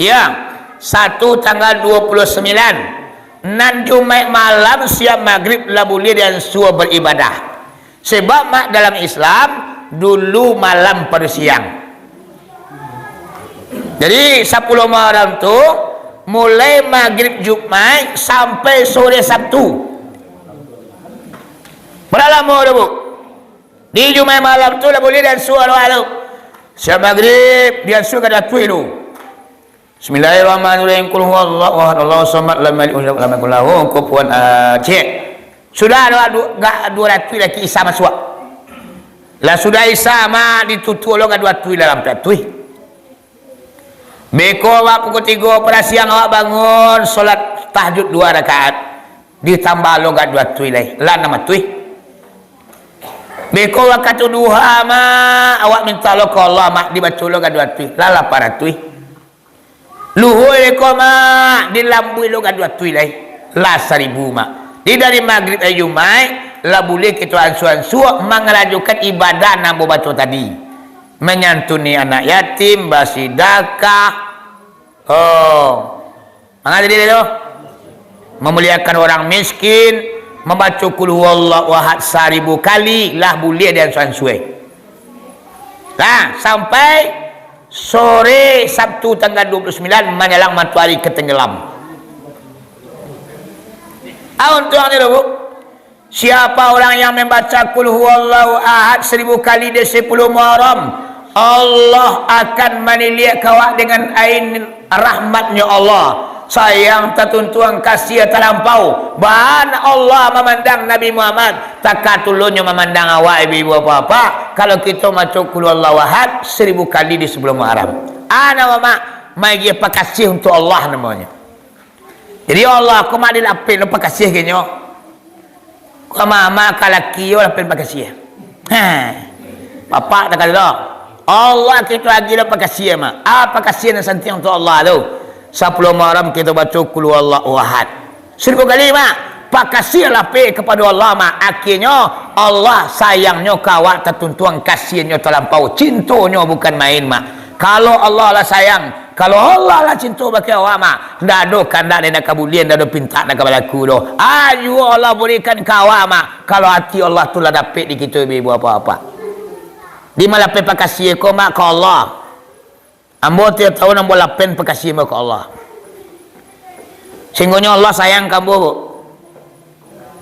Ya, satu tanggal dua puluh sambilan. Nan Jumaik malam siap magrib lah buliah diansua baribadah. Sebab, Mak, dalam Islam, dulu malam pado siang. Jadi, sapuluah Muharram tu, mulai magrib Jumaik sampai sore Sabtu. Bara lamo tu, Bu? Di Jumaik malam tu lah buliah diansua awak tu. Siap magrib, diansua gadang atuih tu. Bismillahirrahmanirrahim. Qul huwallahu ahad, Allahu samad, lam yalid wa lam yakul lahu kufuwan ahad. Cik. Sudah dua, dua, ga-, dua ratuih laki Isa masuak. Lah sudah Isa mah ditutuak lo gadang atuih dalam atuih. Beko awak pukul tigo parasiang awak bangun, solat tahajud dua rakaat. Ditambah lo gadang atuih lai, lah anam atuih. Beko wakatu duha mah, awak minta lo ka Allah mah, dibaco lo gadang atuih, lah lapan atuih. Luhua beko mah, dilambuih lo gadang atuih lai, lah saribu mah. Di dari magrib ari Jumaik, lah buliah kito ansua-ansua mangarajokan ibadah nan ambo baco tadi. Manyantuni anak yatim, basidakah. Oh. Manga tadi tu? Mamuliakan orang miskin, mambaco Qul Huwallahu Ahad saribu kali, lah buliah diansua-ansua. Lah, sampai sore Sabtu tanggal dua puluh sembilan, manjalang matoari ka tenggelam. Ah, untuangnyo tu, Bu. Siapa orang yang membaca Qul Huwallahu Ahad saribu kali di sapuluah Muharram, Allah akan maniliak ka awak dengan ain rahmat-Nyo Allah. Sayang tatuntuang, kasiah talampau. Bana Allah mamandang Nabi Muhammad, takah tulun-Nyo mamandang awak, ibu-ibu, bapak-bapak. Kalau kito maco Qul Huwallahu Ahad saribu kali di sapuluah Muharram. Ah, namo, Mak? Maagiah pakasiah untuak Allah namonyo. Jadi, Allah ko, Mak, dilapeh lo pakasiah ka inyo. Ko mama ka laki yo lapeh pakasiah. Ha. Bapak takah lo. Allah kito agiah lo pakasiah, Mak. Ah, pakasiah nan santiang tu Allah tu. Sapuluah Muharram kito baco Qul Huwallahu Ahad. Saribu kali, Mak. Pakasiah lapeh kapado Allah, Mak. Akhianyo, Allah sayangnyo ka awak tatuntuang, kasiahnyo talampau, cintonyo bukan main, Mak. Kalau Allah lah sayang, kalau Allah lah cinto bakeh awak, Mak, ndak ado kandak nan indak ka buliah, ndak ado pintak nan ka balaku doh. Ah, juo Allah barikan ka awak, Mak, kalau ati Allah tu lah dapek di kito, ibu-ibu, bapak-bapak. Di ma lapeh pakasiah ko, Mak, ka Allah. Ambo tiok taun ambo lapeh pakasiah ambo ka Allah. Sahinggonyo Allah sayang ka ambo, Bu.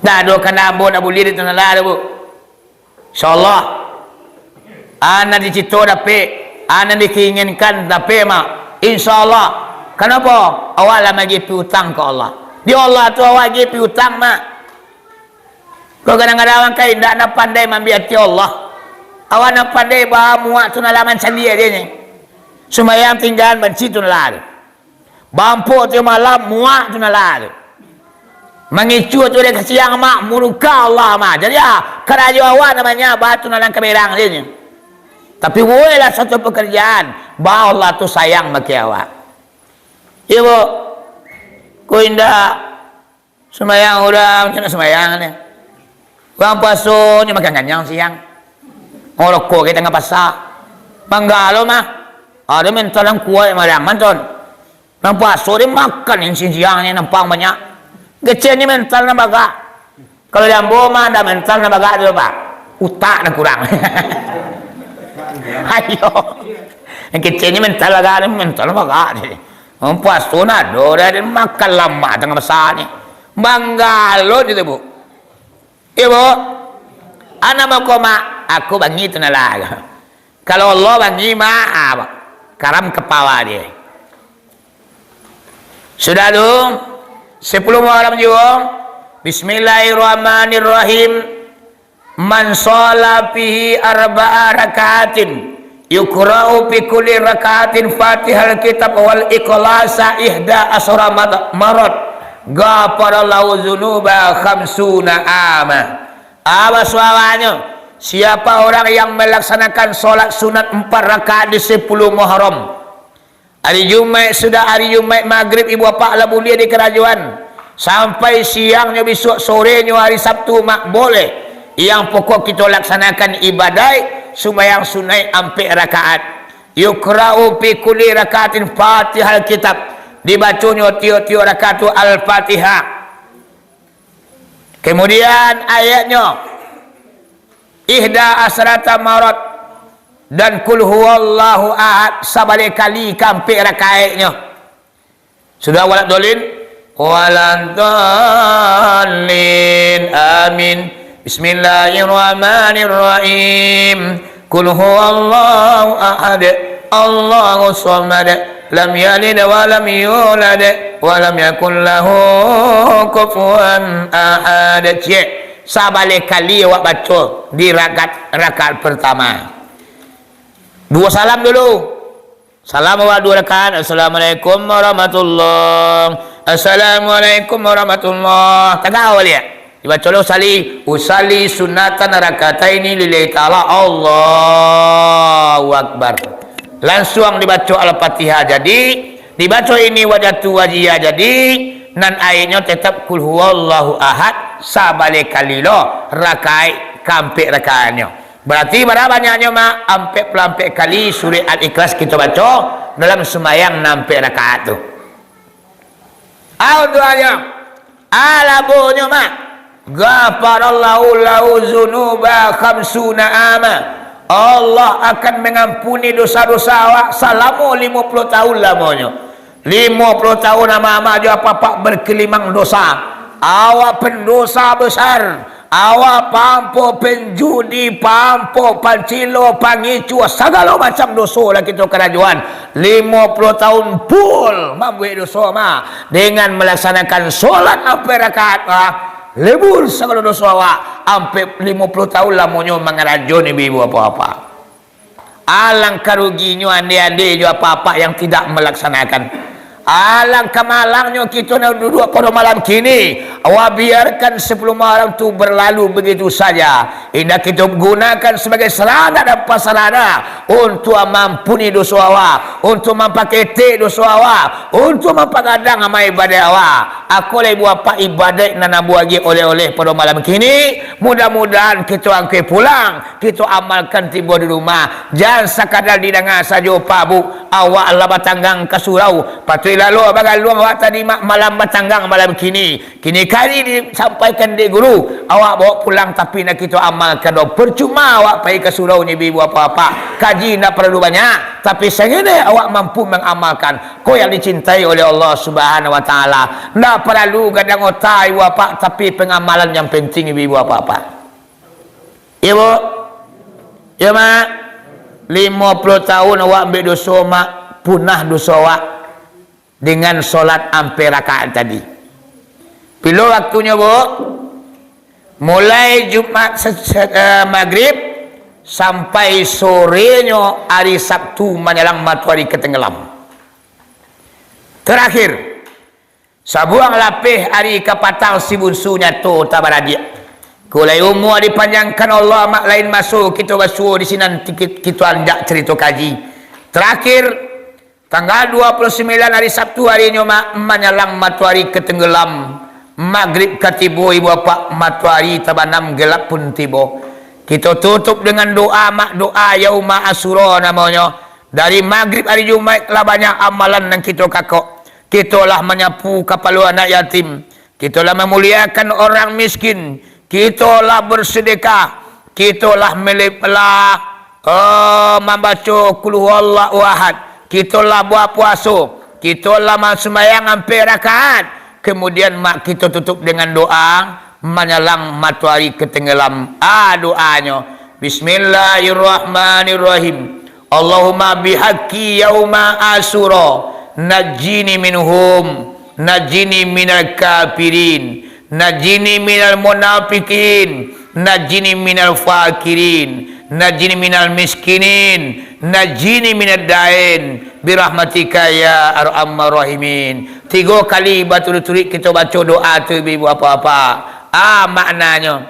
Ndak ado kandak ambo ndak buliah di tanah lah, Bu. Insya Allah, a nan dicito dapek, a nan diinginkan dapek, Mak. Insya Allah. Kenapa? Awak lah maagiah piutang ka Allah. Di Allah tu awak agiah piutang, Mak. Kok kadang-kadang urang kan indak nak pandai maambiak ati Allah. Awak nak pandai ba muak tu nak lah mancaliak dek nyo. Sumbayang tinggaan banci tu nak lah tu. Bampok tu malam, muak tu nak lah tu. Mangicuah tu dek siang, Mak, murka Allah, Mak. Jadi, ah, karajo awak namonyo ba tu nak lah kaberang dek nyo. Tapi bueklah satu pakarajaan, ba Allah tu sayang bakeh awak. Iyo, Bu. Ko indak sumbayang urang, indak sumbayang ni. Urang puaso nyo makan kanyang siang. Ngorokok ka tangah pasa. Manggalo mah. Ado mental nan kuaik mariang manton. Nan puaso dek makan siang-siang ni nampang banyak. Kecek ni mental nan bagak. Kalau di ambo mah ndak mental nan bagak tu, Pak. Utak nan kurang. Ayo. Nan kecek ni mental bagak, ni mental nan bagak ni. Nan puaso nado dah, makan lamak tangah pasa ni. Manggalo di tu, Bu. Iyo, Bu. Ana mako, Mak, aku bangi tu nah lah. Kalau Allah bangi, Mak, ah, karam kapawa dia. Sudah tu, sepuluh Muharram juo, Bismillahirrahmanirrahim. Man shalla fihi arba'a raka'atin, yuqra'u fi kulli raka'atin Fatihal Kitab wal Ikhlasa ihda asyra mad-, marot, ghafarallahu dzunuba khamsuna ama. Apa suaranyo? Siapa orang yang melaksanakan sholat sunat empat rakaat di sepuluh Muharram, ari Jumaik, sudah ari Jumaik magrib, ibu apak lah buliah di karajoan, sampai siangnyo bisuak, sorenyo ari Sabtu, Mak, boleh. Yang pokok kito laksanakan ibadaik sumbayang sunaik ampek rakaat. Yuqra'u fi kulli rakaatin Fatihal Kitab. Dibaconyo tiok-tiok rakaat tu Al-Fatihah. Kemudian ayatnyo, ihda asyrata marot, dan kul huwallahu ahad sabaleh kali ka ampek rakaatnyo. Sudah, waladhdallin? Waladhdallin. Amin. Bismillahirrahmanirrahim. Kul huwallahu ahad. Allahus samad. Lam yalid wa lam yulad. Wa lam yakul lahu kufuwan ahad. Ciek. Sabaleh kali awak baco di rakaat, rakaat pertama. Duo salam dulu. Salam awak duo rakaat, "Assalamualaikum warahmatullah. Assalamualaikum warahmatullah." Tagak baliak. Dibaco lo usalli, "Usalli sunatan rakataini lillahi ta'ala." Allahu Akbar. Lansuang dibaco Al-Fatihah jadi, dibaco inni wajjahtu wajhiya jadi, nan akhirnyo tetap kul huwallahu ahad, sabaleh kali lo rakaat kaampek rakaatnyo. Barati bara banyaknyo, Mak? Ampek puluah ampek kali surek Al-Ikhlas kito baco dalam sumbayang nan ampek rakaat tu. Au doanyo, a labonyo, Mak? Ghafarallahu lahu dzunuba khamsuna ama. Allah akan mangampuni dosa-dosa awak salamo limo puluah taun lamonyo. Limo puluah taun amak-amak jo apak-apak bakelimang dosa. Awak pendosa besar. Awak pampok penjudi, pampok pancilo, pangicuah, sagalo macam doso lah kito karajoan. Limo puluah taun full mambuek doso mah. Dengan malaksanakan solat ampek rakaat mah, lebur sagalo doso awak. Ampek limo puluah taun lamonyo mangarajoan ibu-ibu apak-apak. Alangkah ruginyo ande-ande jo apak-apak yang tidak malaksanakan. Alangkah malangnyo kito nan duduak pado malam kini, awak biarkan sapuluah Muharram tu berlalu begitu saja. Indak kito gunakan sabagai sarana dan pasarana untuak maampuni doso awak, untuak mampaketek doso awak, untuak mampagadang amal ibadah awak. Akolah ibu apak ibadaik nan ambo agiah oleh-oleh pado malam kini, mudah-mudahan kito angkek pulang. Kito amalkan tibo di rumah. Jan sakadar didanga sajo, Pak, Bu. Awak lah batanggang ka surau. Patuik lalok bagaluang awak tadi ma-, malam batanggang malam kini. Kini kari disampaikan dek guru, awak bawa pulang tapi ndak kito amalkan doh. Percuma awak pai ka surau nyo, ibu-ibu, apak-apak. Kaji ndak paralu banyak, tapi sangana awak mampu mangamalkan. Ko yang dicintai oleh Allah Subhanahu Wa Taala. Ndak paralu gadang ota, ibu apak, tapi pangamalan yang penting, ibu-ibu, apak-apak. Iyo, Bu. Yo, Mak. Limo puluah tahun awak ambiak doso, Mak. Punah doso awak dengan solat ampek rakaat tadi. Pilo waktunyo, Bu? Mulai Jumat se-, se-, eh, Magrib sampai sorenyo ari Sabtu manyalang matoari ka tenggelam. Terakhir, sabuang lapeh ari ka patang si bunsu nyato tabaradiak. Ko lai umua dipanjangkan Allah, Mak, lain maso kito basuo di sinan tikit kito anjak carito kaji. Terakhir, tanggal dua puluh sembilan ari Sabtu arinyo, Mak, manyalang matoari ka tenggelam, Magrib ka tibo, Ibu Bapak, matoari tabanam, gelap pun tibo. Kito tutup dengan doa, Mak, doa Yauma Asyura namonyo. Dari Magrib ari Jumaik lah banyak amalan nan kito kakok. Kito lah manyapu kapalo anak yatim. Kito lah mamuliakan orang miskin. Kito lah bersedekah. Kito lah mele-, lah, eh, mambaco Qul Huwallahu Ahad. Kito lah bapuaso. Kito lah sumbayang ampek rakaat. Kemudian, Mak, kito tutup dengan doa manyalang matoari ka tenggelam. Ah, doanyo, Bismillahirrahmanirrahim. Allahumma bihaqqi yauma Asyura, najjini minhum, najjini minal kafirin, najjini minal munafiqin, najjini minal fakirin, najjini minal miskinin, najjini minad dain, birahmatika ya arhamar rahimin. Tigo kali baturuik-turuik kito baco doa tu, ibu-ibu, bapak-bapak. Ah, maknanyo,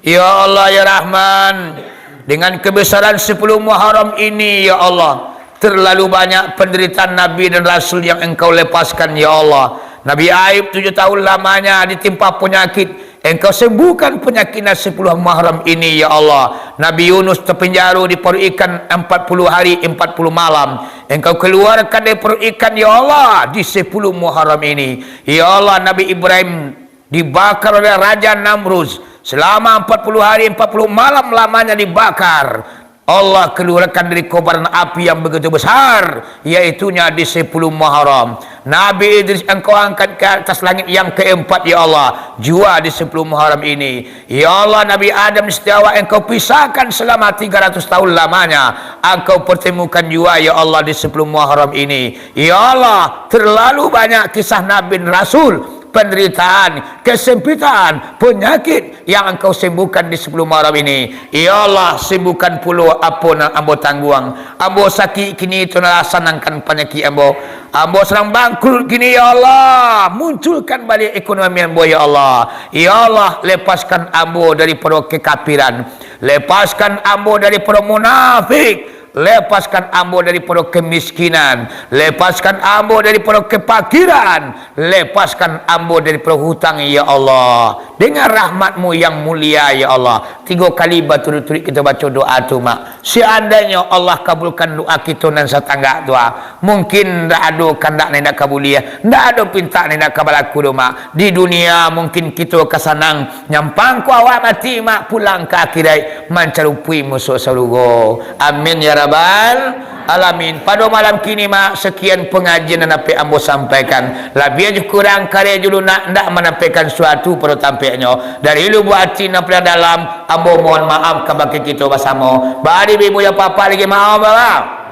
Ya Allah, ya Rahman, dengan kebesaran sepuluh Muharram ini, ya Allah, terlalu banyak penderitaan Nabi dan Rasul yang Engkau lepaskan, ya Allah. Nabi Ayub tujuh tahun lamanya ditimpa penyakit, Engkau sembuhkan penyakitnya sepuluh Muharram ini, ya Allah. Nabi Yunus terpenjara di paruik ikan empat puluh hari, empat puluh malam, Engkau keluarkan dari paruik ikan, ya Allah, di sepuluh Muharram ini. Ya Allah, Nabi Ibrahim dibakar oleh Raja Namrud. Selama empat puluh hari, empat puluh malam lamanya dibakar. Allah keluarkan dari kobaran api yang begitu besar, yaitunya di sepuluh Muharram. Nabi Idris Engkau angkat ke atas langit yang keempat, ya Allah, jua di sepuluh Muharram ini. Ya Allah, Nabi Adam sejak awal Engkau pisahkan selama tiga ratus tahun lamanya, Engkau pertemukan jua, ya Allah, di sepuluh Muharram ini. Ya Allah, terlalu banyak kisah Nabi dan Rasul, penderitaan, kesempitan, penyakit yang Engkau sembuhkan di sepuluh Muharram ini. Ya Allah, sembuhkan pulo apo nan ambo tangguang. Ambo sakik kini, tu lah sanangkan panyakik ambo. Ambo sadang bangkrut kini, ya Allah. Munculkan baliak ekonomi ambo, ya Allah. Ya Allah, lepaskan ambo daripado kekafiran. Lepaskan ambo daripado munafik. Lepaskan ambo daripado kemiskinan. Lepaskan ambo daripado kepakiran. Lepaskan ambo daripado hutang, ya Allah. Dengan rahmat-Mu yang mulia, ya Allah. Tigo kali baturuik-turuik kito baco doa tu, Mak. Seandainyo Allah kabulkan doa kito nan satanggak tu, ah, mungkin ndak ado kandak nan indak ka buliah, ndak ado pintak nan indak ka balaku doh, Mak. Di dunia mungkin kito ka sanang, nyampang ko awak mati, Mak, pulang ka akhirat, mancarupui musuak sarugo. Amin ya rabbal alamin. Pado malam kini, Mak, sekian pengajian nan dapek ambo sampaikan. Labiah jo kurang kareh jo lunak, ndak manampekkan suatu pado tampeknyo. Dari lubuak ati nan paling dalam, ambo mohon maaf kabake kito basamo. Bari ibu-ibu jo bapak lagi maaf, Bapak?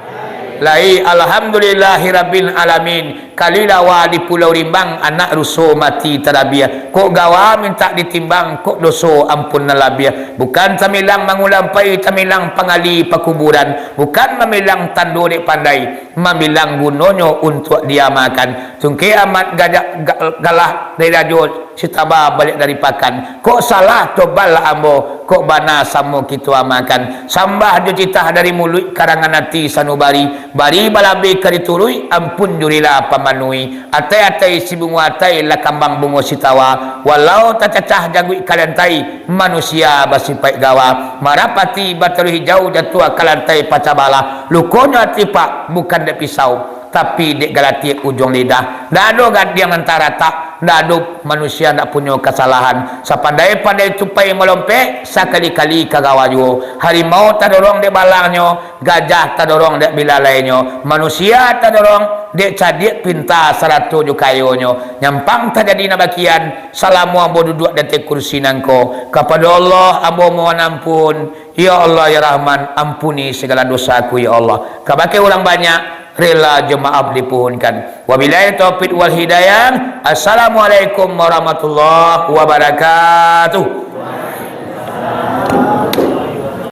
Lai, alhamdulillahirabbil alamin. Kalilawa di Pulau Rimbang, anak ruso mati talabiah. Kok gawa mintak ditimbang, kok doso ampun nan labiah. Bukan tamilang mangulampai, tamilang pangali pakuburan. Bukan mamilang tando dek pandai, mamilang gunonyo untuak diamakan. Tungkek amat gajak ga-, galah dari rajo, sitaba baliak dari pakan. Kok salah tobatlah ambo, kok bana samo kito amakan. Sambah jo titah dari muluik, karangan ati sanubari. Bari balabeh ka dituruik, ampun jo rila pamanuhi. Atai-atai si bungo atai, lah kambang bungo sitawa. Walau tacacah jaguik ka lantai, manusia basipaik gawa. Marapati bataruih hijau, jatuah ka lantai pacah balah. Lukonyo ati, Pak, bukan dek pisau, tapi dek galatiak ujuang lidah. Ndak ado gadiang nan taratak, ndak ado manusia ndak punyo kasalahan. Sapandai-pandai tupai malompek, sakali-kali ka gawa juo. Harimau tadorong dek balangnyo, gajah tadorong dek bilalainyo, manusia tadorong Dek cadiak pinta sarato jo kayonyo, nyampang tajadi nan bakian, salamo ambo duduak di ateh kursi nangko. Kapado Allah ambo mohon ampun, ya Allah, ya Rahman, ampuni sagalo dosaku, ya Allah. Kabake urang banyak, rela jo maaf dipuhunkan. Wabillahi taufik wal hidayah. Assalamualaikum warahmatullahi wabarakatuh.